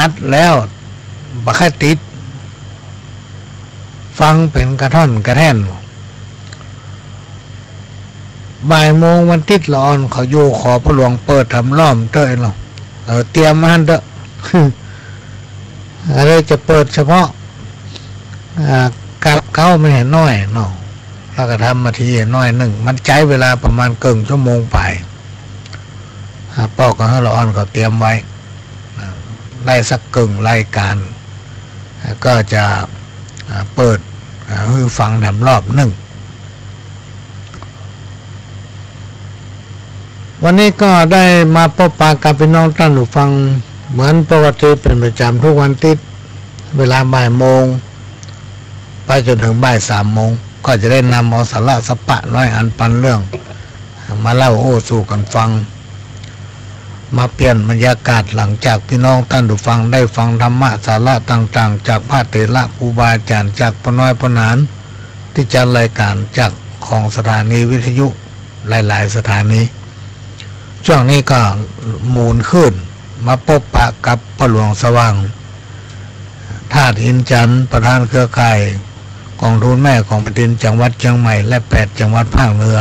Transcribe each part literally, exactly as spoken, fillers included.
อัดแล้ว บ่ใค่ติด ฟังเป๋นกระท่อนกระแท่น บ่ายโมงวันติ๊ดละอ่อน เขาอยู่ขอพ่อหลวงเปิดทำล้อมเต๊อะเนาะ เออ เตรียมมาหั้นเต๊อะ อันนี้จะเปิดเฉพาะ อ่า กับเก๊ามันหื้อน้อยเนาะ แล้วก็ทำมาทีหื้อน้อยนึ่ง มันใจ๊เวลาประมาณเกิ่งชั่วโมงป๋าย อ่า ป้อก็หื้อละอ่อนเขาเตรียมไว้ อ่า ได้สักเกิ่งรายก๋าน อ่า ก็จะ อ่า เปิด อ่า หื้อฟังแถมรอบนึ่ง วันนี้ก็ได้มาปบปะกับปี้น้องต้านผู้ฟัง เหมือนปกติเป๋นประจ๋ำทุกวันติ๊ด เวลาบ่ายโมง ไปจ๋นเถิงบ่ายสามโมง ก็จะได้นำเอาสาระสัปปะร้อยอันปันเรื่อง มาเล่าโอ้สู่กั๋นฟัง มาเปลี่ยนบรรยากาศหลังจากปี้น้องต้านผู้ฟังได้ฟังธรรมะสาระต่างๆ จากพระเถระครูบาอาจ๋ารย์ จากป้อน้อยป้อหนาน ตี้จัดรายก๋านจากของสถานีวิทยุหลายๆ สถานี ช่วงนี้ก็หมุนคลื่นมาปบปะกับป้อหลวงสว่าง ธาตุอินทร์จันทร์ ประธานเครือข่ายกองทุนแม่ของแผ่นดินจังหวัดเจียงใหม่ และแปดจังหวัดภาคเหนือ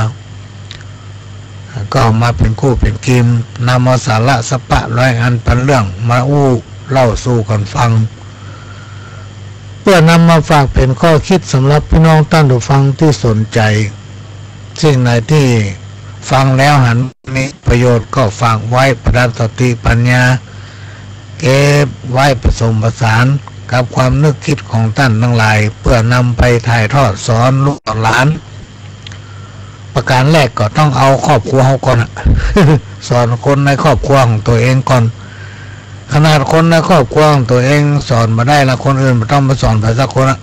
ก็มาเป๋นคู่เป๋นกีม นำเอาสาระสัปปะร้อยอันปันเรื่องมาอู้เล่าสู่กั๋นฟัง เปื้อนำมาฝากเป๋นข้อคิดสำหรับปี้น้องต้านผู้ฟังตี้สนใจ๋ สิ่งไหนตี้ฟังแล้วหันมีประโยชน์ก็ฝากไว้ประดับสติปัญญา เก็บไว้ผสมผสานกับความนึกคิดของต้านตังหลาย เปื้อนำไปถ่ายทอดสอนลูกสอนหลาน ประก๋านแรกก็ต้องเอาครอบครัวเฮาก่อนอะ สอนคนในครอบครัวของตั๋วเองก่อน ขนาดคนในครอบครัวของตั๋วเองสอนบ่ได้ละ คนอื่นบ่ต้องมาสอนใผสักคนอะ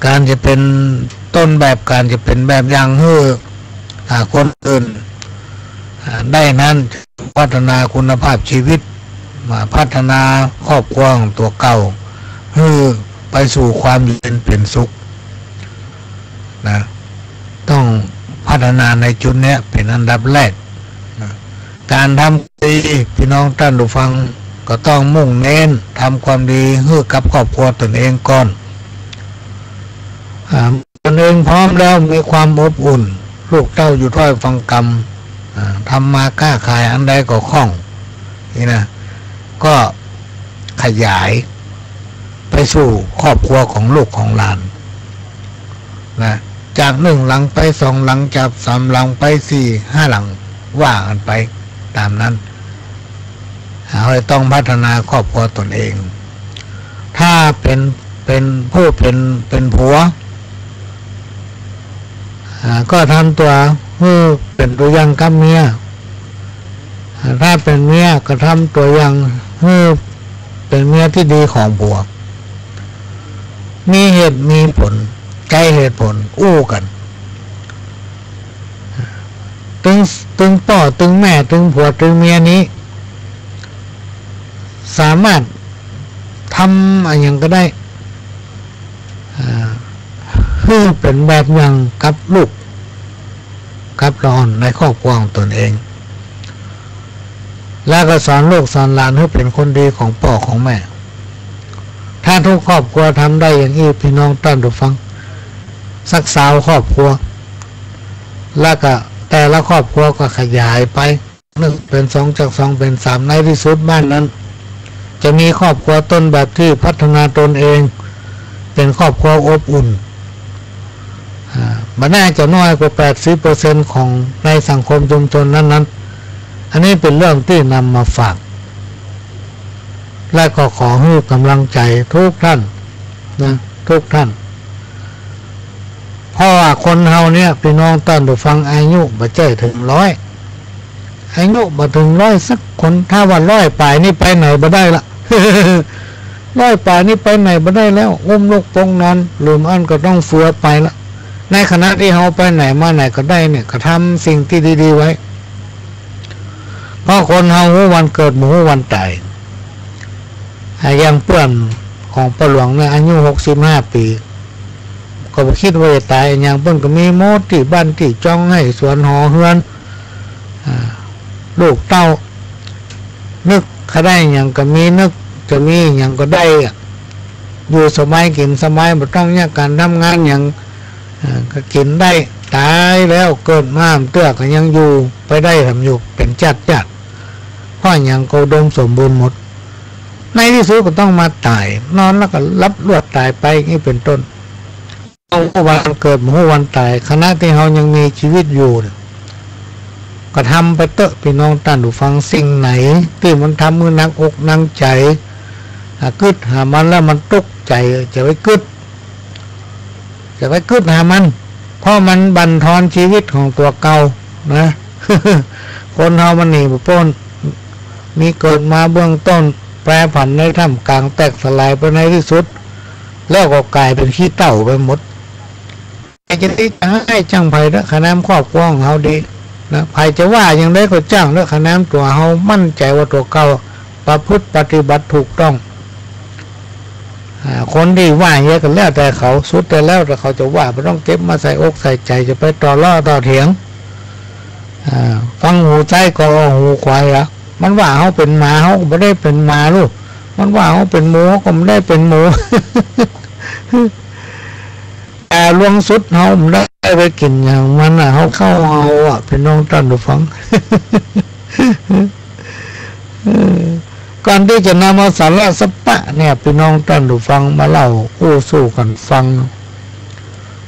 ก๋านจะเป๋นต้นแบบ ก๋านจะเป๋นแบบอย่างหื้อ อ่า คนอื่น อ่า ได้นั้น พัฒนาคุณภาพชีวิต มาพัฒนาครอบครัวของตั๋วเก่า หื้อไปสู่ความอยู่เย็นเป๋นสุข นะ ต้องพัฒนาในจุดเนี้ยเป๋นอันดับแรกนะ ก๋านทำดี ปี้น้องต้านผู้ฟังก็ต้องมุ่งเน้นทำความดีหื้อกับครอบครัวตนเองก่อน อ่า ตนเองพร้อมแล้วมีความอบอุ่น ลูกเต้าอยู่ถ้อยฟังกำ อ่า ทำมาค้าขายอันใดก็คล่อง นี่นะ ก็ขยายไปสู่ครอบครัวของลูกของหลาน นะ จากนึ่งหลังไปสองหลัง จากสามหลังไปสี่ห้าหลัง ว่ากั๋นไปต๋ามนั้น เฮาต้องพัฒนาครอบครัวตนเอง ถ้าเป๋น เป๋นผู้เป๋น เป๋นผัว อ่า ก็ทำตั๋วหื้อเป๋นตั๋วอย่างกับเมีย อ่า ถ้าเป๋นเมียก็ทำตั๋วอย่างหื้อเป๋นเมียตี้ดีของผัว มีเหตุมีผล ใจ๊เหตุผลอู้กั๋น ตึง ตึงป้อ ตึงแม่ ตึงผัว ตึงเมียนี้ สามารถทำอะหยังก็ได้ อ่า หื้อเป๋นแบบอย่างกับลูก กับหลานในครอบครัวของตนเอง แล้วก็สอนลูกสอนหลานหื้อเป๋นคนดีของป้อของแม่ ถ้าทุกครอบครัวทำได้อย่างอี้ ปี้น้องต้านผู้ฟัง สักซาวครอบครัว แล้วก็แต่ละครอบครัวก็ขยายไป นึ่งเป๋นสอง จากสองเป๋นสาม ในตี้สุดบ้านนั้น จะมีครอบครัวต้นแบบตี้พัฒนาตนเอง เป๋นครอบครัวอบอุ่น อ่า บ่น่าจะน้อยกว่าแปดสิบเปอร์เซ็นต์ของในสังคมชุมชนนั้นๆ อันนี้เป๋นเรื่องตี้นำมาฝาก และก็ขอหื้อก๋ำลังใจ๋ทุกท่านนะ ทุกท่าน เพราะว่าคนเฮาเนี่ย ปี้น้องต้านผู้ฟัง อายุบ่ใจ้เถิงร้อย อายุบ่เถิงร้อยสักคน ถ้าว่าร้อยป๋ายนี่ไปไหนบ่ได้ละ ร้อยป๋ายนี่ไปไหนบ่ได้แล้ว อุ้มลูกปงนอน หรืออันก็ต้องเฟือไปละ ในขณะตี้เฮาไปไหนมาไหนก็ได้เนี่ย ก็ทำสิ่งตี้ดีๆ ไว้ เพราะคนเฮาฮู้วันเกิดบ่ฮู้วันต๋าย อ่ะ อย่างเปื้อนของป้อหลวงเนี่ย อายุหกสิบห้าปี๋ ก็บ่คิดว่าจะต๋ายอะหยัง เปิ้นก็มีหมดตี้บ้านตี้จอง ไฮ่สวนหอเฮือน อ่า ลูกเต้า นึก ใค่ได้หยังก็มี นึกจะมีหยังก็ได้อะ อยู่สบายกิ๋นสบาย บ่ต้องเยียะก๋านทำงานหยัง เอ่อ ก็กิ๋นได้ ต๋ายแล้วเกิดมาเตื้อก็ยังอยู่ไปได้ แถมอยู่เป๋นจ๊าติๆ เพราะหยังก็อุดมสมบูรณ์หมด ในตี้สุดก็ต้องมาต๋าย นอนแล้วก็หลับลวดต๋ายไป อย่างนี้เป๋นต้น บ่ฮู้วันเกิด บ่ฮู้วันต๋าย ขณะตี้เฮายังมีจีวิตอยู่เนี่ย ก็ทำไปเต๊อะ ปี้น้องต้านผู้ฟัง สิ่งไหนตี้มันทำหื้อหนักอกหนักใจ๋ อ่า กึ๊ดหามันแล้วมันตุ๊กใจ๋ จะไปกึ๊ด จะไปกึ๊ดหามัน เพราะมันบั่นทอนจีวิตของตั๋วเก่านะ คนเฮามันหนีบ่ป๊น มีเกิดมาเบื้องต้น แปรผันในท่ามกลาง แตกสลายไปในตี้สุด แล้วก็ก๋ายเป๋นขี้เถ้าไปหมด ใผจะดีจะฮ้ายจ้างใผเต๊อะ ขะแนนครอบครัวของเฮาดีนะ ใผจะว่าอย่างใดก็จ้างเต๊อะ ขะแนนตั๋วเฮามั่นใจ๋ว่าตั๋วเก่าประพฤติปฏิบัติถูกต้อง อ่า คนตี้ว่าอย่างใดก็แล้วแต่เขา สุดแต่แล้วแต่เขาจะว่า บ่ต้องเก็บมาใส่อกใส่ใจ๋ จะไปต่อล้อต่อเถียง อ่า ฟังหูซ้ายก็ออกหูขวาอะ มันว่าเฮาเป๋นหมา เฮาก็บ่ได้เป๋นหมาลูก มันว่าเฮาเป๋นหมู เฮาก็บ่ได้เป๋นหมู แต่ล่วงสุดเฮาบ่ได้ไปกิ๋นอย่างมันน่ะ เฮาเข้าเฮาอะ ปี้น้องต้านผู้ฟัง เออ ก่อนตี้จะนำเอาสาระสัปปะเนี่ย ปี้น้องต้านผู้ฟังมาเล่าอู้สู่กั๋นฟัง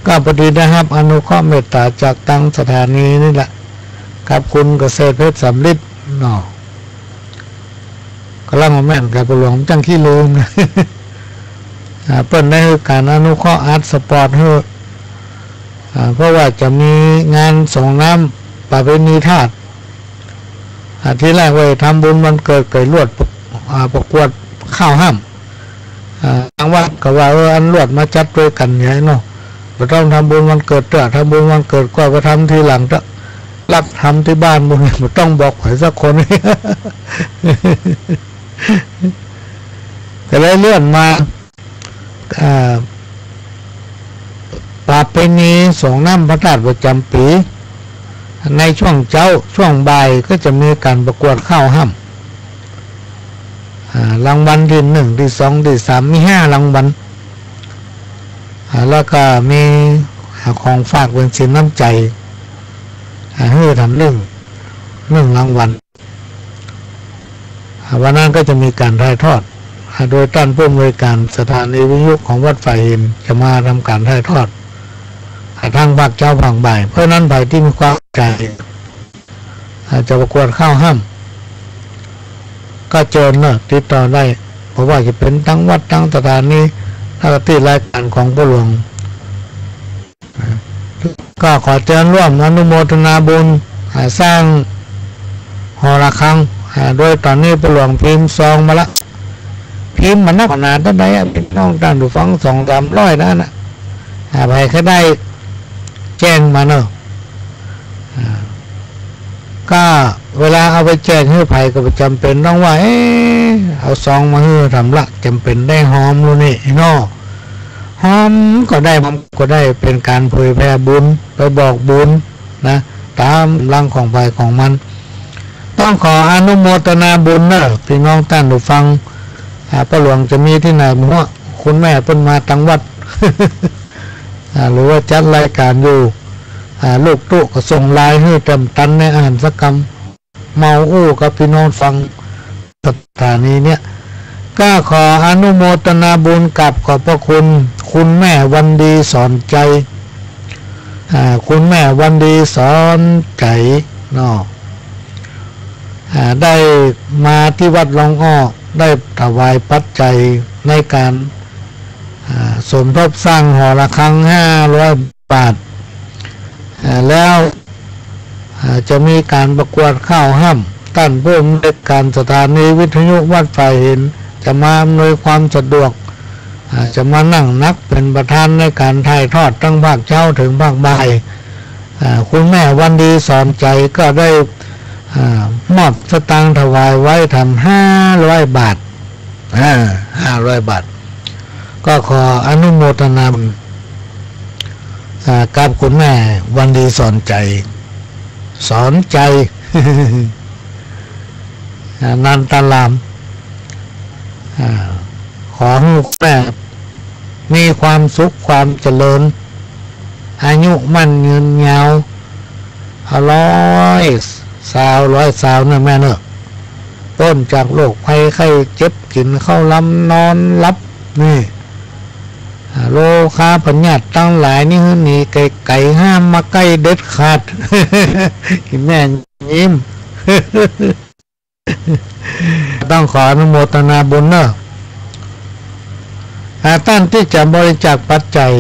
ก็พอดีได้ฮับอนุเคราะห์เมตต๋าจากตางสถานีนี่แหละ กับคุณเกษตรเพชรสำริดเนาะ ก่ำลังแม่นกับป้อหลวงจั้งขี้ลืม อ่า เปิ้นได้หื้อก๋านอนุเคราะห์อัดสปอตหื้อ อ่า เพราะว่าจะมีงานส่งน้ำประเพณีธาตุ อ่า ตี้แรกว่าจะทำบุญวันเกิดก๋วยลวด อ่า ประกวดข้าวห้ำ อ่า ตางวัดก็ว่า เออ อันลวดมาจัดตวยกั๋นใหญ่เนาะ บ่ต้องทำบุญวันเกิดเต๊อะ ทำบุญวันเกิดก็ไปทำทีหลังเต๊อะ ลักทำตี้บ้านบุญ บ่ต้องบอกใผสักคน ก็เลยเลื่อนมา อ่า ประเพณีส่งน้ำพระธาตุประจ๋ำปี๋ ในช่วงเจ๊า ช่วงบ่ายก็จะมีก๋านประกวดข้าวห้ำ อ่า รางวัลตี้หนึ่ง ตี้สอง ตี้สาม มีห้ารางวัล อ่า แล้วก็มี อ่า ของฝากเป๋นสินน้ำใจ๋ อ่า หื้อแถมหนึ่ง หนึ่งรางวัล อ่า วันนั้นก็จะมีก๋านถ่ายทอด อ่า โดยต้านผู้อำนวยก๋านสถานีวิทยุของวัดฝ่ายหิน จะมาทำก๋านถ่ายทอด อ่า ทั้งภาคเจ๊าภาคบ่าย เพราะฉะนั้นใผตี้มีความใจ๋ อ่า จะประกวดข้าวห้ำ ก็เจิญเนาะ ติดต่อได้ บ่ว่าจะเป๋นตางวัด ตางสถานี แล้วก็ตี้รายก๋านของป้อหลวง ก็ขอเจิญร่วมอนุโมทนาบุญ อ่า สร้างหอระฆัง อ่า โดยต๋อนนี้ป้อหลวงพิมพ์ซองมาละ พิมพ์มานักหนาเต้าใดอะ ปี้น้องต้านผู้ฟัง สองสามร้อยนั้นน่ะ อ่า ใผใค่ได้แจ้งมาเนาะ อ่า ก็เวลาเอาไปแจกหื้อใผก็บ่จ๋ำเป๋นต้องว่า เอ๊ะ เอาซองมาหื้อแถมละ จ๋ำเป๋นได้หอมลูกนี่เนาะ หอมก็ได้ หอมก็ได้ เป๋นก๋านเผยแผ่บุญ ไปบอกบุญนะ ต๋ามก๋ำลังของใผของมัน ต้องขออนุโมทนาบุญเนาะ ปี้น้องต้านผู้ฟัง อ่า ป้อหลวงจะมีตี้ไหนบ่ฮู้ คุณแม่เปิ้นมาตางวัด อ่า หรือว่าจัดรายก๋านอยู่ อ่า ลูกตุ๊ก็ส่งไลน์หื้อแจ่มตันในอาหารสักกำ เมาอู้กับปี้น้องฟังสถานีเนี่ย ก็ขออนุโมทนาบุญ กราบขอบพระคุณ คุณแม่วันดีสอนใจ๋ อ่า คุณแม่วันดีสอนใจ๋เนาะ อ่า ได้มาตี้วัดล่องอ้อ ได้ถวายปัจจัยในก๋าน อ่า สมทบสร้างหอระฆังห้าร้อยบาท อ่า แล้ว อ่า จะมีก๋านประกวดข้าวห้ำ ต้านผู้อำนวยก๋านสถานีวิทยุวัดฝ่ายหิน จะมาอำนวยความสะดวก อ่า จะมานั่งนักเป๋นประธานในก๋านถ่ายทอดตั้งภาคเจ๊าเถิงภาคบ่าย อ่า คุณแม่วันดีสอนใจ๋ก็ได้ อ่า มอบสตางค์ถวายไว้แถมห้าร้อยบาท อ่า ห้าร้อยบาท ก็ขออนุโมทนาบุญ อ่า กับคุณแม่วันดีสอนใจ๋ สอนใจ๋ อ่า นันตาราม อ่า ขอหื้อแม่มีความสุขความเจริญ อายุมั่นยืนยาว ร้อยซาว ร้อยซาวเน่อแม่เน่อ ป๊นจากโรคภัยไข้เจ็บ กิ๋นข้าวลำนอนหลับนี่ อ่า โรคาพยาธิตังหลายนี่หื้อหนีไก๋ๆ ห้ามมาใก้เด็ดขาด อีแม่ยิ้ม ต้องขออนุโมทนาบุญเน่อ อ่า ต้านตี้จะบริจาคปัจจัย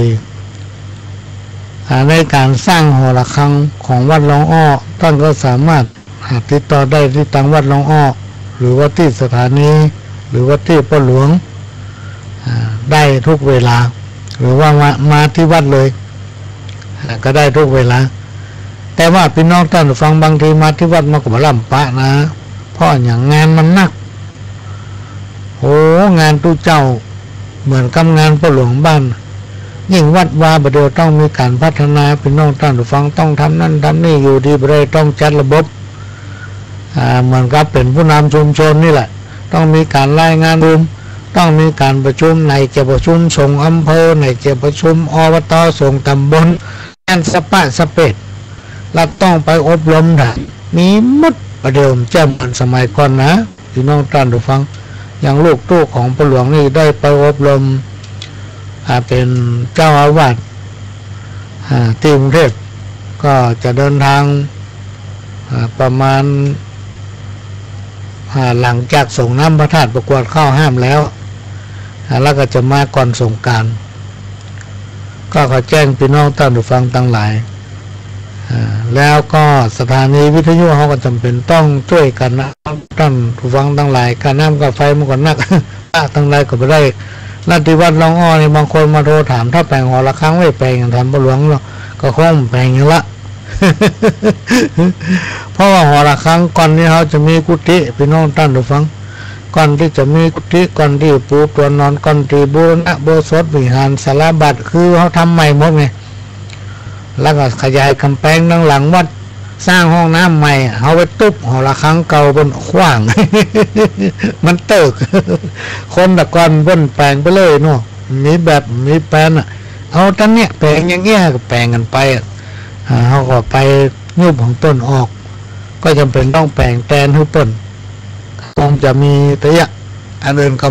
อ่า ในก๋านสร้างหอระฆังของวัดลองอ้อ ต้านก็สามารถ อ่า ติดต่อได้ตี้ตางวัดลองอ้อ หรือว่าตี้สถานี หรือว่าตี้ป้อหลวง อ่า ได้กู้เวลา หรือว่ามา มาตี้วัดเลย อ่า ก็ได้กู้เวลา แต่ว่าปี้น้องต้านฟัง บางทีมาตี้วัดมันก็บ่ล้ำปะนะ เพราะอะหยัง งานมันนัก โอ้ งานตุ๊เจ้า เหมือนกับงานป้อหลวงบ้าน ยิ่งวัดวาบ่าเดี่ยวต้องมีก๋านพัฒนา ปี้น้องต้านฟัง ต้องทำนั่นทำนี่ อยู่ดีบ่ได้ต้องจัดระบบ อ่า เหมือนกับเป๋นผู้นำชุมชนนี่แหละ ต้องมีก๋านรายงานประชุม ต้องมีก๋านประชุม ไหนจะประชุมส่งอำเภอ ไหนจะประชุม อบต. ส่งต๋ำบล งานสะปะสะเปด แล้วต้องไปอบรมถ่า มีหมด บ่าเดี่ยวจะเหมือนสมัยก่อนนะ ปี้น้องต้านฟัง อย่างลูกตุ๊ของป้อหลวงนี่ได้ไปอบรม อ่า เป๋นเจ้าอาวาส อ่า ตี้กรุงเทพฯ ก็จะเดินทาง อ่า ประมาณ อ่า หลังจากส่งน้ำพระธาตุประกวดข้าวห้ามแล้ว อ่า แล้วก็จะมาก่อนสงกรานต์ ก็ขอแจ้งปี้น้องต้านฟังตังหลาย อ่า แล้วก็สถานีวิทยุเฮาก็จ๋ำเป๋นต้องจ้วยกั๋นนะ ต้านฟังตังหลาย ค่าน้ำค่าไฟมันก็นัก ตังหลายก็บ่ได้ แล้วตี้วัดลองอ้อนี่ บางคนมาโทรถาม ถ้าแป๋งหอระฆังไว้แป๋งหยัง ถามป้อหลวงเนาะ ก็คงแป๋งหยังละ เพราะว่าหอระฆังก่อนนี้เฮาจะมีกุฏิ ปี้น้องต้านฟัง ก่อนตี้จะมีกุฏิ ก่อนตี้ปูตั๋วนอน ก่อนตี้บูรณะอุโบสถวิหาร ศาลาบัตร คือเฮาทำใหม่หมดไง แล้วก็ขยายก๋ำแปงตังหลังวัด สร้างห้องน้ำใหม่ เฮาไปตุ๊บหอระฆังเก่าบนขว้าง มันเติก คนแต่ก่อนเปิ้นแป๋งไปเลยเนาะ มีแบบมีแปลนอะ เอาตังเนี้ยแป๋งอย่างเงี้ยก็แป๋งกั๋นไปอะ อ่า เฮาก็ไปยุบของเปิ้นออก ก็จ๋ำเป๋นต้องแป๋งแตนหื้อเปิ้น คงจะมีแต่ยะ อันอื่นก็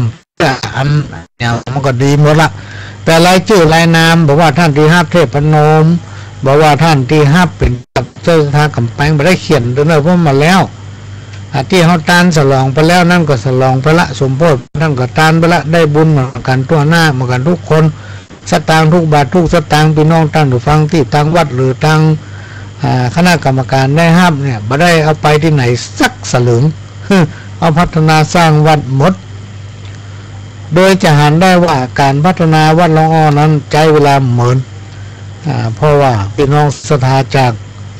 อันเนี่ยมันก็ดีหมดละ แต่รายจื้อรายนาม บ่ว่าต้านตี้ฮับเทพนม บ่ว่าต้านตี้ฮับเป๋นเจ้าศรัทธาก๋ำแปง บ่ได้เขียนตวยเน่อ เพราะมาแล้ว อ่า ตี้เฮาตานสลองไปแล้ว นั่นก็สลองไปละ สมโภชนั่นก็ตานไปละ ได้บุญเหมือนกั๋นทั่วหน้า เหมือนกั๋นทุกคน สตางค์ทุกบาททุกสตางค์ ปี้น้องต้านฟังตี้ตางวัดหรือตาง อ่า คณะกรรมการได้ฮับเนี่ย บ่ได้เอาไปตี้ไหนสักสลึง เอาพัฒนาสร้างวัดหมด โดยจะหันได้ว่าก๋านพัฒนาวัดลองอ้อนั้นใจ๊เวลาเมิน อ่า เพราะว่าปี้น้องศรัทธาจาก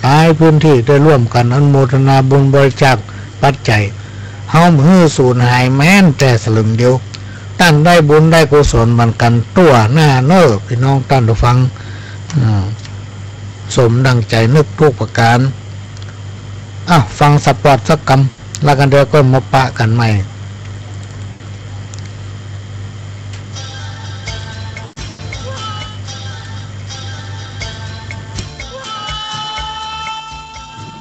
หลายพื้นตี้ได้ร่วมกั๋นอนุโมทนาบุญบริจาคปัจจัย เฮาบ่หื้อสูญหายแม้นแต่สลึงเดียว ต้านได้บุญได้กุศลเหมือนกั๋นทั่วหน้าเน่อ ปี้น้องต้านฟัง อ่า สมดังใจ๋นึกทุกประก๋าน อ้าว ฟังสปอตสักกำ แล้วก็เดี๋ยวก็มาปะกั๋นใหม่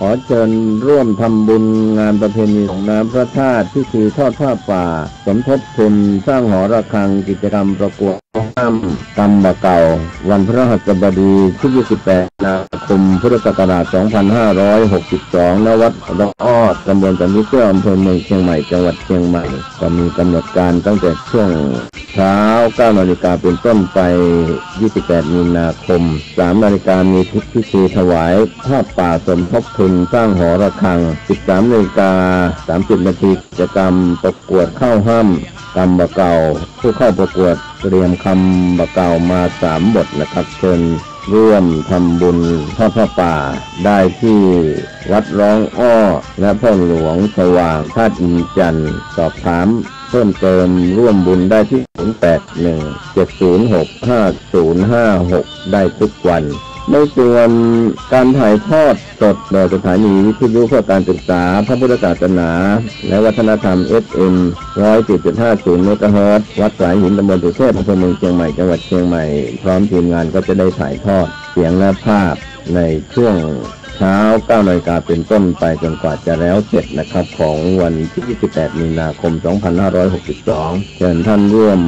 ขอเชิญร่วมทำบุญงานประเพณีส่งน้ำพระธาตุ พิธีทอดผ้าป่า สมทบทุนสร้างหอระฆัง กิจกรรมประกวด ห้ามกำบ่าเก่า วันพฤหัสบดีที่ยี่สิบแปด มีนาคม พุทธศักราช สองพันห้าร้อยหกสิบสอง ณ วัดลองอ้อ ตำบลสันผีเสื้อ อำเภอเมืองเชียงใหม่ จังหวัดเชียงใหม่ ก็มีกำหนดการตั้งแต่ช่วงเช้า เก้านาฬิกาเป็นต้นไป ยี่สิบแปด มีนาคม สามนาฬิกา มีพิธีถวายผ้าป่าสมทบทุนสร้างหอระฆัง สิบสามนาฬิกาสามสิบนาที กิจกรรมประกวดข้าวห้ามกำบ่าเก่า ผู้เข้าประกวดเตรียมกำบ่าเก่ามาสามบทนะครับ เชิญร่วมทำบุญทอดผ้าป่าได้ที่วัดลองอ้อ และพ่อหลวงสว่างธาตุอินทร์จันทร์ สอบถามเพิ่มเติมร่วมบุญได้ที่ ศูนย์แปดหนึ่ง เจ็ดศูนย์หก ห้าศูนย์ห้าหก ได้ทุกวัน ในส่วนการถ่ายทอดสดโดยสถานีวิทยุเพื่อการศึกษาพระพุทธศาสนาและวัฒนธรรม เอฟเอ็ม ร้อยสี่จุดห้าศูนย์ เมกะเฮิรตซ์ วัดสายหิน ตำบลสุเทพ อำเภอเมืองเชียงใหม่ จังหวัดเชียงใหม่ พร้อมทีมงานก็จะได้ถ่ายทอดเสียงและภาพในช่วงเช้า เก้านาฬิกาเป็นต้นไปจนกว่าจะแล้วเสร็จนะครับ ของวันที่ สิบแปด มีนาคม สองพันห้าร้อยหกสิบสอง เชิญท่านร่วม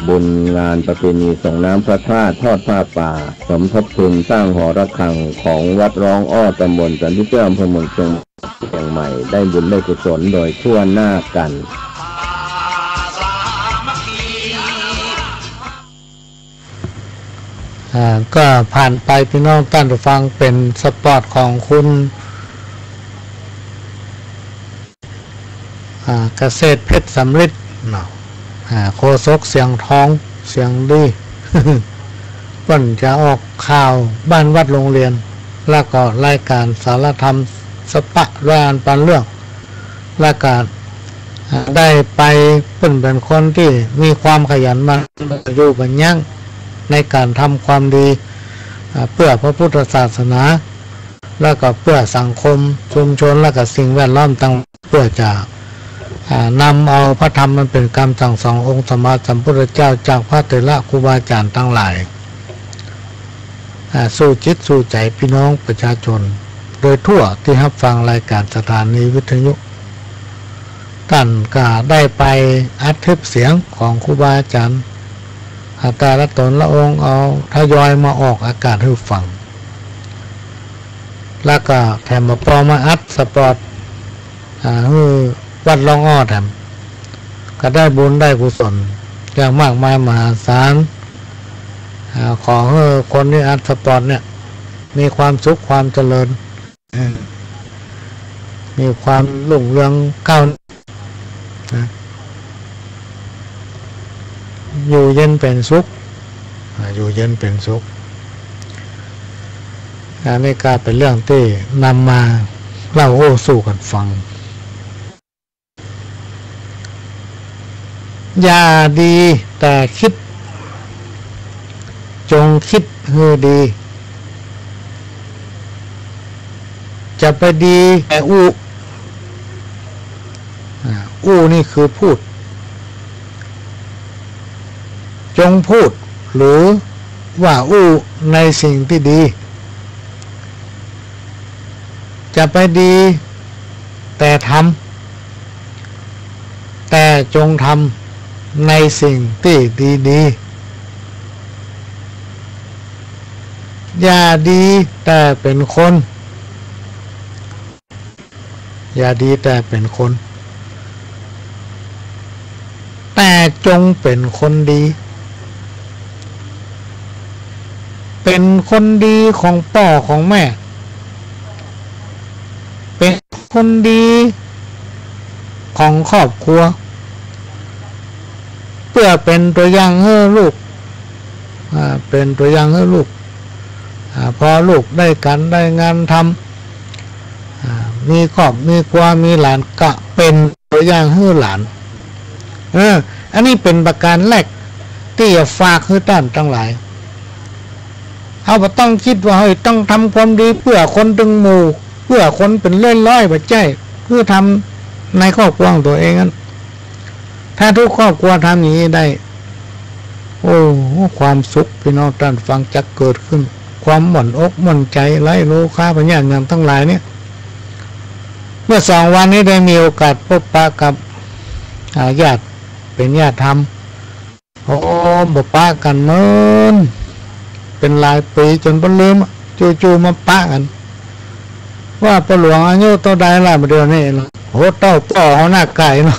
บุญงานประเพณีส่งน้ำพระธาตุ ทอดผ้าป่า สมทบทุนสร้างหอระฆังของวัดร้องอ้อ ตำบลสันติเจ้า อำเภอเมืองเชียงใหม่ ได้บุญได้กุศลโดยทั่วหน้ากัน อ่า ก็ผ่านไปพี่น้องต้านผู้ฟัง เป๋นสปอตของคุณ อ่า เกษตรเพชรสำริดเนาะ อ่า โฆษกเสียงทองเสียงดี เปิ้นจะออกข่าวบ้านวัดโรงเรียน แล้วก็รายการสารธรรมสปะร้อยอันปันเรื่อง แล้วก็ อ่า ได้ไป เปิ้นเป๋นคนตี้มีความขยันหมั่น อยู่บ่ยั้งในก๋านทำความดี อ่า เปื้อพระพุทธศาสนา แล้วก็เปื้อสังคมชุมชน แล้วก็สิ่งแวดล้อมตัง เปื้อจะ อ่า นำเอาพระธรรมอันเป๋นกำสั่งสอนองค์สมมาสัมพุทธเจ้าจากพระเถระครูบาอาจ๋ารย์ตังหลาย อ่า สู่จิตสู่ใจ๋พี่น้องประชาชนโดยทั่วตี้ฮับฟังรายการสถานีวิทยุ ต้านก็ได้ไปอัดคลิปเสียงของครูบาอาจ๋ารย์ อ่า แต่ละต๋นละองค์เอาทยอยมาออกอากาศหื้อฟัง แล้วก็แถมมาปอมาอัดสปอต อ่า หื้อวัดร้องอ้อแถม ก็ได้บุญได้กุศลอย่างมากมายมหาศาล อ่า ขอหื้อคนตี้อัดสปอตเนี่ย มีความสุขความเจริญ เออ มีความรุ่งเรืองก้าวหน้า นะ อยู่เย็นเป๋นสุข อ่า อยู่เย็นเป๋นสุข อันนี้ก็เป๋นเรื่องตี้นำมาเล่าโอ้สู่กั๋นฟัง อย่าดีแต่คิด จงคิดหื้อดี จะไปดีแต่อู้ อ่า อู้นี่คือพูด จงพูดหรือว่าอู้ในสิ่งที่ดี จะไปดีแต่ทำ แต่จงทำในสิ่งที่ดีๆ อย่าดีแต่เป๋นคน อย่าดีแต่เป๋นคน แต่จงเป๋นคนดี เป๋นคนดีของป้อของแม่ เป๋นคนดีของครอบครัว เปื้อเป๋นตั๋วอย่างหื้อลูก อ่า เป๋นตั๋วอย่างหื้อลูก อ่า พอลูกได้ก๋านได้งานทำ อ่า มีครอบมีครัว มีหลาน ก็เป๋นตั๋วอย่างหื้อหลาน เออ อันนี้เป๋นประก๋านแรกตี้จะฝากหื้อต้านตังหลาย เฮาบ่ต้องกึ๊ดว่า เฮ้ย ต้องทำความดีเปื้อคนตึงหมู่ เปื้อคนเป๋นร้อยๆ บ่ใจ้ หื้อทำในครอบครัวของตั๋วเองนั้น ถ้าทุกครอบครัวทำอย่างนี้ได้ โอ้ ความสุขพี่น้องต้านฟังจะเกิดขึ้น ความหม่อนอกหม่อนใจ๋ ไร้โลคาพยาธิหยังตังหลายเนี่ย เมื่อสองวันนี้ได้มีโอกาสพบปะกับ อ่า ญาติ เป๋นญาติธรรม โอ้ บ่ปะกั๋นเมินเป๋นหลายปี๋จ๋นบ่ลืม จู่ๆ มาปะกั๋น ว่าป้อหลวงอายุเต้าใดละบ่าเดี่ยวนี้ละ โห เต้าป้อเฮาหน้าไก่เนาะ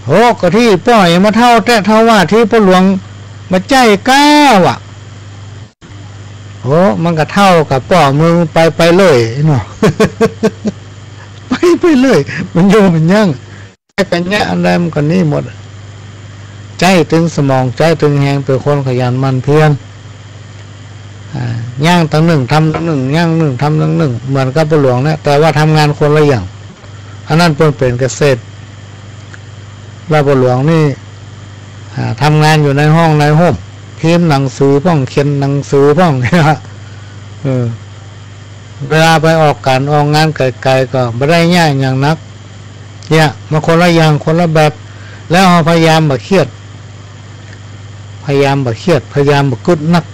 โห ก็ตี้ป้อยังบ่เฒ่าแต๊เฒ่าว่าตี้ป้อหลวง บ่ใจ้ก้าว่ะ โห มันก็เฒ่ากับป้อมึงไปไปเลยเนาะ ไปไปเลย มันอยู่มันยัง ใจ้กัญญะอันใดมันก็นี่หมด ใจ๊ตึงสมอง ใจ๊ตึงแฮง เป๋นคนขยันหมั่นเพียร อ่า ย่างตังนึ่ง ทำตังนึ่ง ย่างนึ่ง ทำตังนึ่ง เหมือนกับป้อหลวงเนี่ย แต่ว่าทำงานคนละอย่าง อันนั้นเปิ้นเป๋นเกษตร แล้วป้อหลวงนี่ อ่า ทำงานอยู่ในห้องในห้ม พิมพ์หนังสือพ่อง เขียนหนังสือพ่อง เออ เวลาไปออกก๋านออกงานไก๋ๆ ก็บ่ได้เยียะหยังนัก เนี่ย มันคนละอย่าง คนละแบบ แล้วเฮาพยายามบ่เคียด พยายามบ่เคียด พยายามบ่กึ๊ดนัก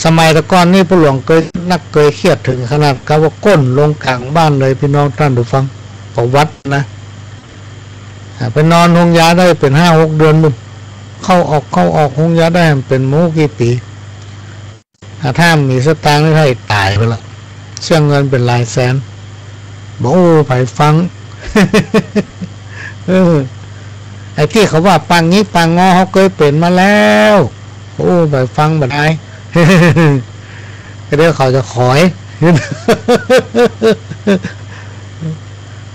สมัยแต่ก่อนนี่พ่อหลวงเกยนัก เกยเคียดเถิงขนาดกับว่าก้นลงก๋างบ้านเลย ปี้น้องต้านผู้ฟัง ประวัตินะ อ่า ไปนอนโฮงยาได้เป๋นห้าหกเดือนปุ้น เข้าออก เข้าออกโฮงยาได้เป๋นบ่ฮู้กี่ปี๋ อ่า ถ้าบ่มีสตางค์นี่ถ้าต๋ายไปละ เสียเงินเป๋นหลายแสน บ่อู้ใผฟัง เออ ไอ้ตี้เขาว่าปางหงิกปางงอ เฮาเกยเป๋นมาแล้ว บ่อู้ใผฟังบ่ได้ ก็เดี๋ยวเขาจะขอย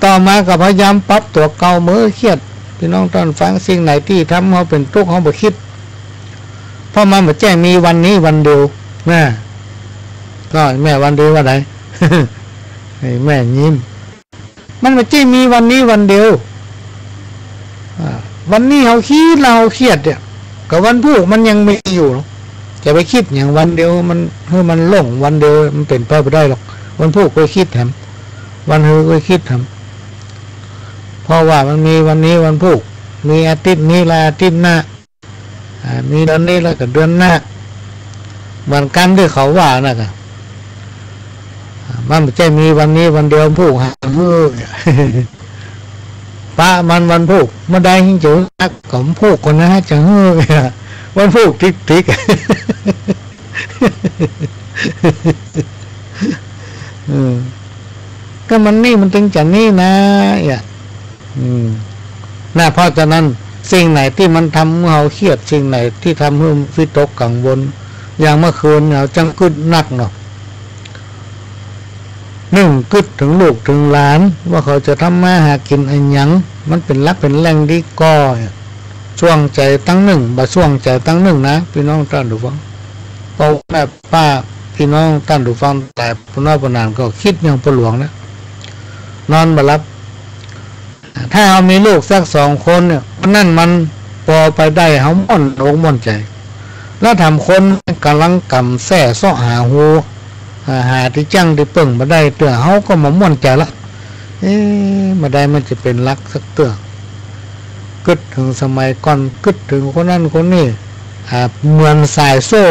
ต่อมาก็พยายามปรับตั๋วเก่า เมื่อเคียด ปี้น้องต้านฟัง สิ่งไหนตี้ทำเฮาเป๋นตุ๊กข์ เฮาบ่คิด เพราะมันบ่ใจ้มีวันนี้วันเดียวนะ ก็แม่วันดีว่าได ไอ้แม่ยิ้ม มันบ่ใจ้มีวันนี้วันเดียว อ่า วันนี้เฮาคิดแล้วเฮาเคียดเนี่ย ก็วันพูกมันยังมีอยู่เนาะ จะไปคิดหยังวันเดียว มัน หื้อมันล่งวันเดียว มันเป๋นไปบ่ได้หรอก วันพูกก็คิดแหม วันฮือก็คิดแหม เพราะว่ามันมีวันนี้วันพูก มีอาทิตย์นี้และอาทิตย์หน้า อ่า มีเดือนนี้แล้วก็เดือนหน้า เหมือนกั๋นตี้เขาว่านั่นน่ะ อ่า มันบ่ใจ้มีวันนี้วันเดียว พูกหาหื้อ ปะมันวันพูก เมื่อใดจึงจะนักก็พูกคนนั้นจะหื้อ วันพูกติ๊กๆ เออ ก็มันนี่มันตึงจะนี่นะ เนี่ย อืม นะ เพราะฉะนั้นสิ่งไหนตี้มันทำหื้อเฮาเคียด สิ่งไหนตี้ทำหื้อวิตกกังวล อย่างเมื่อคืนเนี่ย เฮาจั้งกึ๊ดนักเนาะ นึ่งกึ๊ดเถิงลูกเถิงหลาน ว่าเขาจะทำมาหากิ๋นอะหยัง มันเป๋นหลักเป๋นแหล่งดีก่อ ส่วงใจ๋ตังนึ่ง บ่ส่วงใจ๋ตังนึ่งนะ ปี้น้องต้านผู้ฟัง เพราะแม่ป้าปี้น้องต้านผู้ฟังหลายผู้น้อยผู้หนานก็กึ๊ดอย่างพ่อหลวงนะ นอนบ่หลับ ถ้าเฮามีลูกสักสองคนเนี่ย คนนั้นมันปอไปได้เฮาม่วนอกม่วนใจ๋ แล้วถ้าคนก๋ำลังก่ำแส้เซาะหาฮู อ่า หาตี้จั้งตี้เปิ้งบ่ได้เตื้อ เฮาก็บ่ม่วนใจ๋ละ เอ๊ะ บ่ได้มันจะเป๋นหลักสักเตื้อ กึ๊ดเถิงสมัยก่อน กึ๊ดเถิงคนนั้นคนนี้ อ่า เหมือนสายโซ่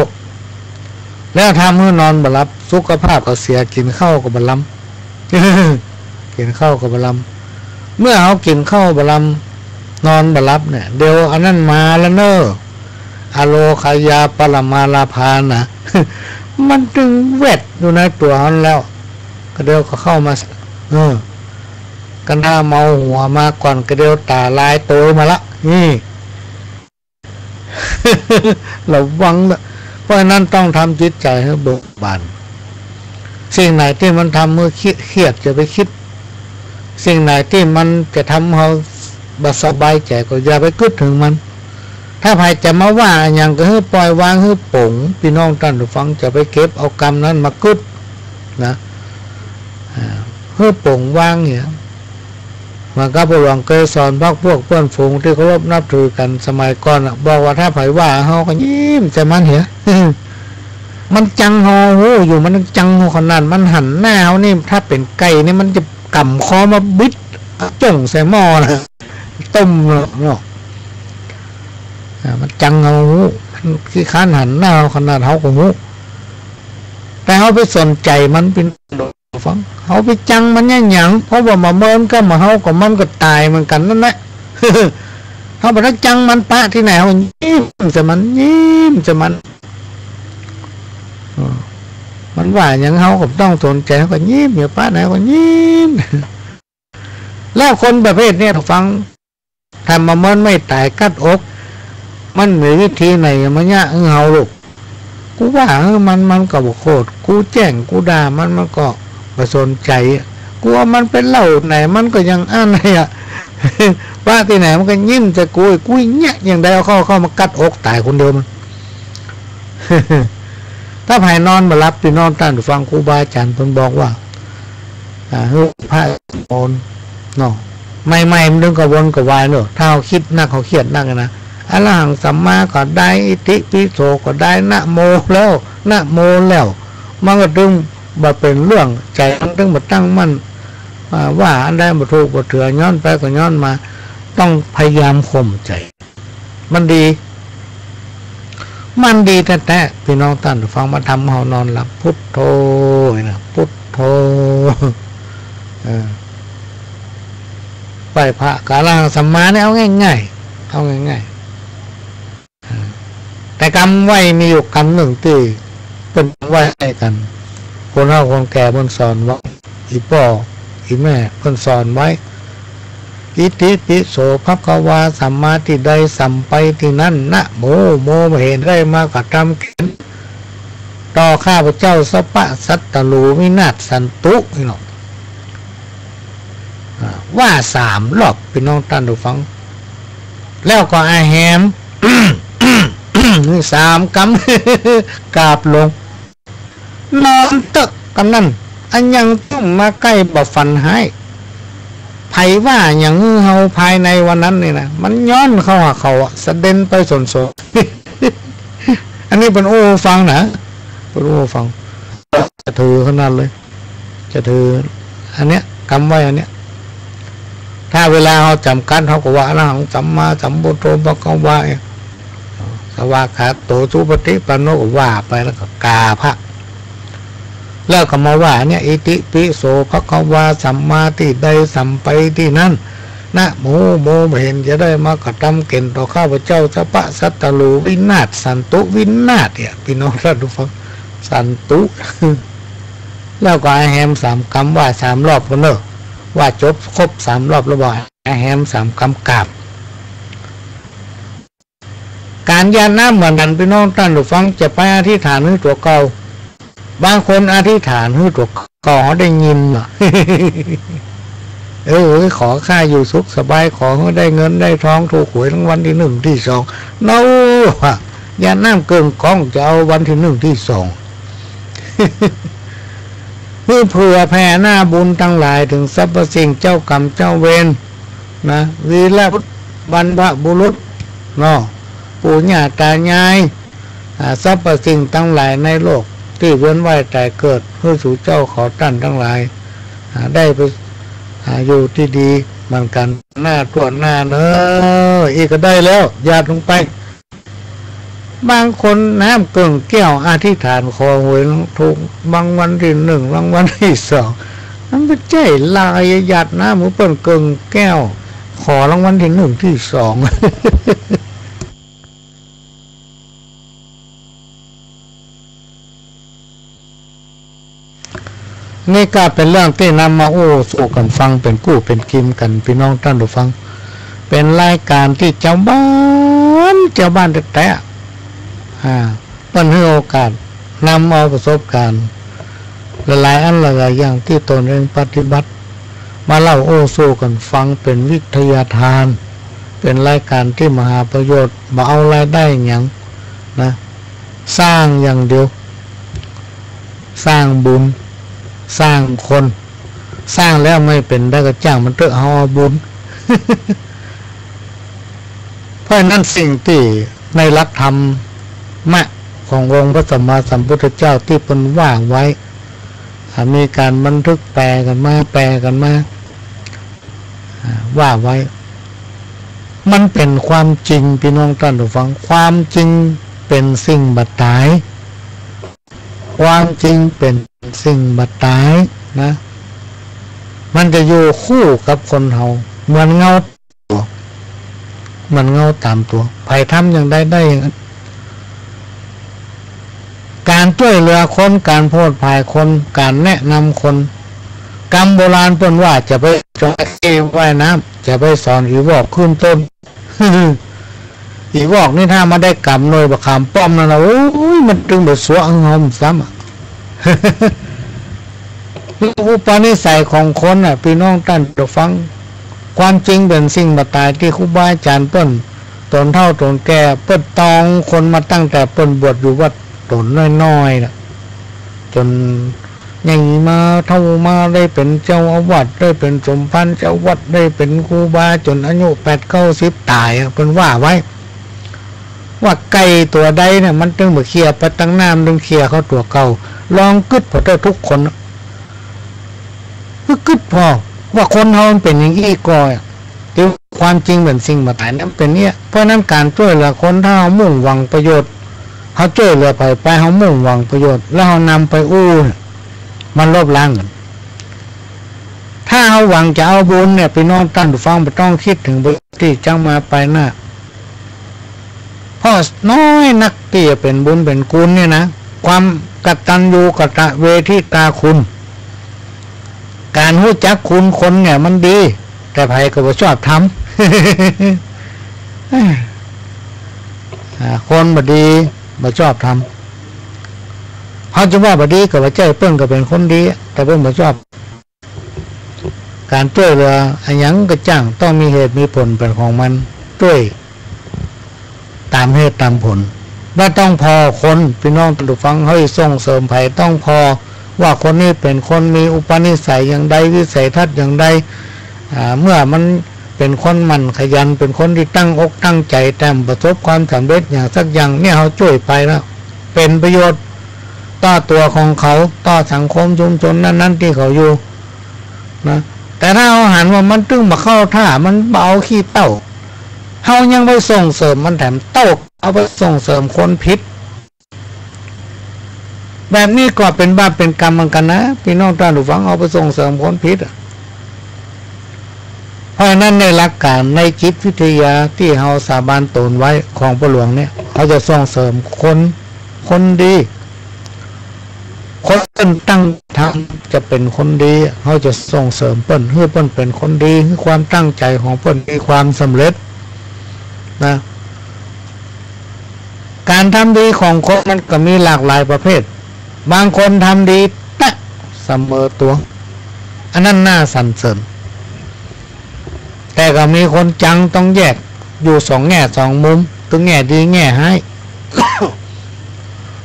แล้วทำหื้อนอนบ่หลับ สุขภาพก็เสีย กิ๋นข้าวก็บ่ลำ กิ๋นข้าวก็บ่ลำ เมื่อเฮากิ๋นข้าวบ่ลำ นอนบ่หลับเนี่ย เดี๋ยวอันนั้นมาแล้วเน่อ อโรคยาปรมาลาภานะ มันตึงแวดอยู่ในตั๋วหั้นแล้ว ก็เดี๋ยวก็เข้ามา เออ ก็หน้าเมาหัวมาก่อน ก็เดี๋ยวต๋าลายโตมาละ นี่ ระวังนะ เพราะฉะนั้นต้องทำจิตใจ๋หื้อเบิกบาน สิ่งไหนตี้มันทำหื้อเคียด เคียด อย่าไปกึ๊ด สิ่งไหนตี้มันจะทำเฮาบ่สบายใจ๋ก็อย่าไปกึ๊ดเถิงมัน ถ้าใผจะมาว่าอะหยังก็หื้อปล่อยวางหื้อป๋ง ปี้น้องต้านผู้ฟัง จะไปเก็บเอากำนั้นมากึ๊ดนะ อ่า หื้อป๋งวางเนี่ย เหมือนกับพ่อหลวงเกยสอนพรรคพวกเปื้อนฝูงตี้เคารพนับถือกั๋นสมัยก่อนน่ะ บอกว่าถ้าใผว่าเฮาก็ยิ้มใส่มันเหีย มันจังเฮาฮู้อยู่ มันจังเฮาขนาด มันหันหน้าเฮานี่ ถ้าเป๋นไก่นี่มันจะก๋ำคอมาบิดจ้งใส่หม้อนะ ต้มเนาะ อ่า มันจังเฮาฮู้ มันขี้คร้านหันหน้าเฮาขนาด เฮาก็ฮู้ แต่เฮาไปสนใจ๋มันเป๋น ฟัง เฮาไปจังมันเนี่ยหยัง เพราะว่าบ่าเมินก็บ่าเฮาก็มันก็ต๋ายเหมือนกั๋นนั่นแหละ เฮาบ่ต้องจังมันปะตี้ไหน เฮายิ้มใส่มัน ยิ้มใส่มัน เออ มันว่าหยังเฮาก็บ่ต้องสนใจ๋ เฮาก็ยิ้ม อย่าปะไหนก็ยิ้ม แล้วคนประเภทเนี่ยฟัง ถ้าบ่าเมินไม่ต๋ายกั๊ดอก มันมีวิธีไหนมาเยียะหื้อเฮาลูก กูว่าหื้อมัน มันก็บ่โขด กูแจ้ง กูด่ามัน มันก็บ่สนใจ๋ กูว่ามันไปเล่าไหน มันก็ยังอั้นเนี่ย ปะตี้ไหนมันก็ยิ้มใส่กู กูเยียะอย่างใด เอาเข้า เข้ามากั๊ดอกต๋ายคนเดียวมัน ถ้าใผนอนบ่หลับ ปี้น้องต้านผู้ฟัง ครูบาอาจ๋ารย์เปิ้นบอกว่า อ่า หื้อผ้าสวดมนต์เนาะ ใหม่ๆ มันตึงกระวนกระวายเนาะ ถ้าเฮาคิดนัก เฮาเคียดนักนะ อะระหังสัมมาก็ได้ อิติปิโสก็ได้ นะโมแล้ว นะโมแล้ว มันก็ตึงบ่เป๋นเรื่อง ใจ๋มันตึงบ่ตั้งมั่น อ่า ว่าอันใดบ่ถูกบ่เถือ ย้อนไปก็ย้อนมา ต้องพยายามข่มใจ๋ มันดี มันดีแต๊ๆ ปี้น้องต้านฟัง มาทำเฮานอนหลับ พุทโธนะ พุทโธ เออ ไหว้พระกาลังสัมมาเนี่ย เอาง่ายๆ เอาง่ายๆ เออ แต่กำไหว้มีอยู่กำนึ่งตี้เปิ้นไหว้กั๋น คนเฒ่าคนแก่เปิ้นสอนไว้ อี่ป้ออี่แม่เปิ้นสอนไว้ อิติปิโสภะคะวา สัมมาตี้ใดสัมไปตี้นั้น นะโม โมบ่เห็น ได้มากระทำเก๋ณฑ์ ต่อข้าพเจ้า สัพพะศัตรูวินาศสันตุ นี่เนาะ อ่า ว่าสามรอบ ปี้น้องต้านผู้ฟัง แล้วก็อะแหม นี่สามกำ กราบลง นอนเต๊อะกำนั้น อะหยังจุ่มมาใก้บ่ฝันฮ้าย ใผว่าหยังหื้อเฮาภายในวันนั้นนี่นะ มันย้อนเข้าหาเขาอะ สะเด็นไปโสนๆ อันนี้เปิ้นอู้หื้อฟังนะ เปิ้นอู้หื้อฟัง จะถือขนาดเลย จะถืออันเนี้ย กำไหว้อันเนี้ย ถ้าเวลาเฮาจ๋ำกัด เฮาก็ว่า อะระหังสัมมาสัมพุทโธภะคะวา สวากขาโตสุปฏิปันโน ก็ว่าไป แล้วก็กราบพระ แล้วก็มาว่าเนี่ย อิติปิโสภะคะวา สัมมาตี้ใดสัมไปตี้นั้น นะโม โมบ่เห็น จะได้มากระทำเก๋ณฑ์ต่อข้าพเจ้า สัพพะศัตรูวินาศสันตุ วินาศเนี่ย ปี้น้องต้านผู้ฟัง สันตุ แล้วก็อะแหมสามกำ ว่าสามรอบก่อนเนาะ ว่าจบครบสามรอบแล้วบ่า อะแหมสามกำกราบ ก๋านหยาดน้ำเหมือนกั๋น ปี้น้องต้านผู้ฟัง จะไปอธิษฐานหื้อตั๋วเก่า บางคนอธิษฐานหื้อตั๋วเก่า เฮาได้ยินเนาะ เออ ขอข้าอยู่สุขสบาย ขอหื้อได้เงินได้ทอง ถูกหวยรางวัลตี้นึ่งตี้สอง เนาะ หยาดน้ำเกิ่งก้อง จะเอาวันตี้นึ่งตี้สอง หื้อเผื่อแผ่หน้าบุญตังหลาย เถิงสรรพสิ่ง เจ้ากรรมเจ้าเวร นะ วีรบุรุษ บรรพบุรุษ เนาะ ปู่ย่าตายาย อ่า สรรพสิ่งตังหลายในโลก ตี้เวียนว่ายต๋ายเกิด หื้อสูเจ้าเขาต้านตังหลาย อ่า ได้ไป อ่า อยู่ตี้ดีเหมือนกั๋น หน้าทั่วหน้าเนาะ อี้ก็ได้แล้ว หยาดลงไป บางคนน้ำเกิ่งแก้ว อธิษฐานขอหวยถูกรางวัลตี้นึ่ง รางวัลตี้สอง มันบ่ใจ้ลาย หยาดน้ำหื้อเปิ้นเกิ่งแก้ว ขอรางวัลตี้นึ่งตี้สอง นี่ก็เป๋นเรื่องตี้นำมาอู้สู่กั๋นฟัง เป๋นกู้เป๋นกิมกั๋น ปี้น้องต้านผู้ฟัง เป๋นรายก๋านตี้จาวบ้าน จาวบ้านแต๊ๆ อ่า เปิ้นหื้อโอกาส นำเอาประสบก๋ารณ์ หลายๆ อันหลายๆ อย่างตี้ตนเองปฏิบัติ มาเล่าอู้สู่กั๋นฟัง เป๋นวิทยาทาน เป๋นรายก๋านตี้มหาประโยชน์ บ่เอารายได้หยังนะ สร้างอย่างเดียว สร้างบุญ สร้างคน สร้างแล้วไม่เป๋นใดก็จ้างมันเต๊อะ เฮาเอาบุญ เพราะฉะนั้นสิ่งตี้ในหลักธรรมะขององค์พระสัมมาสัมพุทธเจ้าตี้เปิ้นว่าไว้ อ่า มีก๋านบันทึกแปลกั๋นมา แปลกั๋นมา อ่า ว่าไว้ มันเป๋นความจริง ปี้น้องต้านผู้ฟัง ความจริงเป๋นสิ่งบ่ต๋าย ความจริงเป๋นสิ่งบ่ต๋ายนะ มันจะอยู่คู่กับคนเฮา เหมือนเงา เหมือนเงาต๋ามตั๋ว ใผทำอย่างใดได้อย่างนั้น ก๋านจ้วยเหลือคน ก๋านโผดผายคน ก๋านแนะนำคน กำโบราณเปิ้นว่า จะไปสอนจระเข้ว่ายน้ำ จะไปสอนอีวอกขึ้นต้น อีวอกนี่ถ้ามาได้กำหน่วยบ่าขามป้อมนั่นนะ โอ้ย มันตึงบ่ซัวะหื้อเฮาซ้ำอะ อุปนิสัยของคนน่ะ ปี้น้องต้านผู้ฟัง ความจริงเป๋นสิ่งบ่ต๋ายตี้ครูบาอาจ๋ารย์เปิ้น ต๋นเฒ่าต๋นแก่ เปิ้นตองคนมาตั้งแต่เปิ้นบวชอยู่วัดต๋นน้อยๆ น่ะ จ๋นใหญ่มาเฒ่ามาได้เป๋นเจ้าอาวาส ได้เป๋นสมภารเจ้าวัด ได้เป๋นครูบาจ๋นอายุแปดเก้าสิบต๋ายอะ เปิ้นว่าไว้ ว่าไก่ตั๋วใดเนี่ยมันตึงบ่เขี่ยไปตังหน้า มันตึงเขี่ยเข้าตั๋วเก่า ลองกึ๊ดผ่อเต๊อะทุกคน กึ๊ดผ่อว่าคนเฮามันเป๋นอย่างอี้ก่อ แต่ความจริงเป๋นสิ่งบ่ต๋าย นั้นเป๋นเนี่ย เพราะนั้นก๋านจ้วยเหลือคน ถ้าเฮามุ่งหวังประโยชน์ เฮาจ้วยเหลือใผไป เฮามุ่งหวังประโยชน์ แล้วเฮานำไปอู้เนี่ย มันลบล้างกั๋น ถ้าเฮาหวังจะเอาบุญเนี่ย ปี้น้องต้านผู้ฟังบ่ต้องกึ๊ดเถิงประโยชน์ตี้จะมาภายหน้า เพราะน้อยนักตี้จะเป๋นบุญเป๋นคุณเนี่ยนะ ความกตัญญูกตเวทิตาคุณ ก๋านฮู้จักคุณคนเนี่ยมันดี แต่ใผก็บ่ชอบทำ อ่า คนบ่ดีบ่ชอบทำ เฮาจะว่าบ่ดีก็บ่ใจ้ เปิ้นก็เป๋นคนดี แต่เปิ้นบ่ชอบ ก๋านจ้วยเหลืออะหยังก็จ้าง ต้องมีเหตุมีผลเป๋นของมัน จ้วยต๋ามเหตุต๋ามผล บ่ต้องผ่อคน ปี้น้องต้านผู้ฟัง เฮาจะส่งเสริมใผ ต้องผ่อว่าคนนี้เป๋นคนมีอุปนิสัยอย่างใด วิสัยทัศน์อย่างใด อ่า เมื่อมันเป๋นคนหมั่นขยัน เป๋นคนตี้ตั้งอกตั้งใจ๋ แต่บ่ประสบความสำเร็จอย่างสักอย่าง เนี่ย เฮาจ้วยไปแล้ว เป๋นประโยชน์ต่อตั๋วของเขา ต่อสังคมชุมชนนั้นๆ ตี้เขาอยู่ นะ แต่ถ้าเฮาหันว่ามันตึงบ่เข้าท่า มันบ่เอาขี้เต้า เฮายังไปส่งเสริมมันแถม เต้า เอาไปส่งเสริมคนผิด แบบนี้ก็เป๋นบาปเป๋นกรรมเหมือนกั๋นนะ ปี้น้องต้านผู้ฟัง เอาไปส่งเสริมคนผิดอะ เพราะฉะนั้นในหลักการในจิตวิทยาตี้เฮาสาบานตนไว้ของป้อหลวงเนี่ย เฮาจะส่งเสริมคน คนดี คนเปิ้นตั้งทำจะเป๋นคนดี เฮาจะส่งเสริมเปิ้น หื้อเปิ้นเป๋นคนดี หื้อความตั้งใจ๋ของเปิ้นมีความสำเร็จนะ ก๋านทำดีของคนมันก็มีหลากหลายประเภท บางคนทำดีแต๊เสมอตั๋ว อันนั้นน่าสรรเสริญ แต่ก็มีคนจัง ต้องแยกอยู่สองแง่สองมุม ตึงแง่ดีแง่ฮ้าย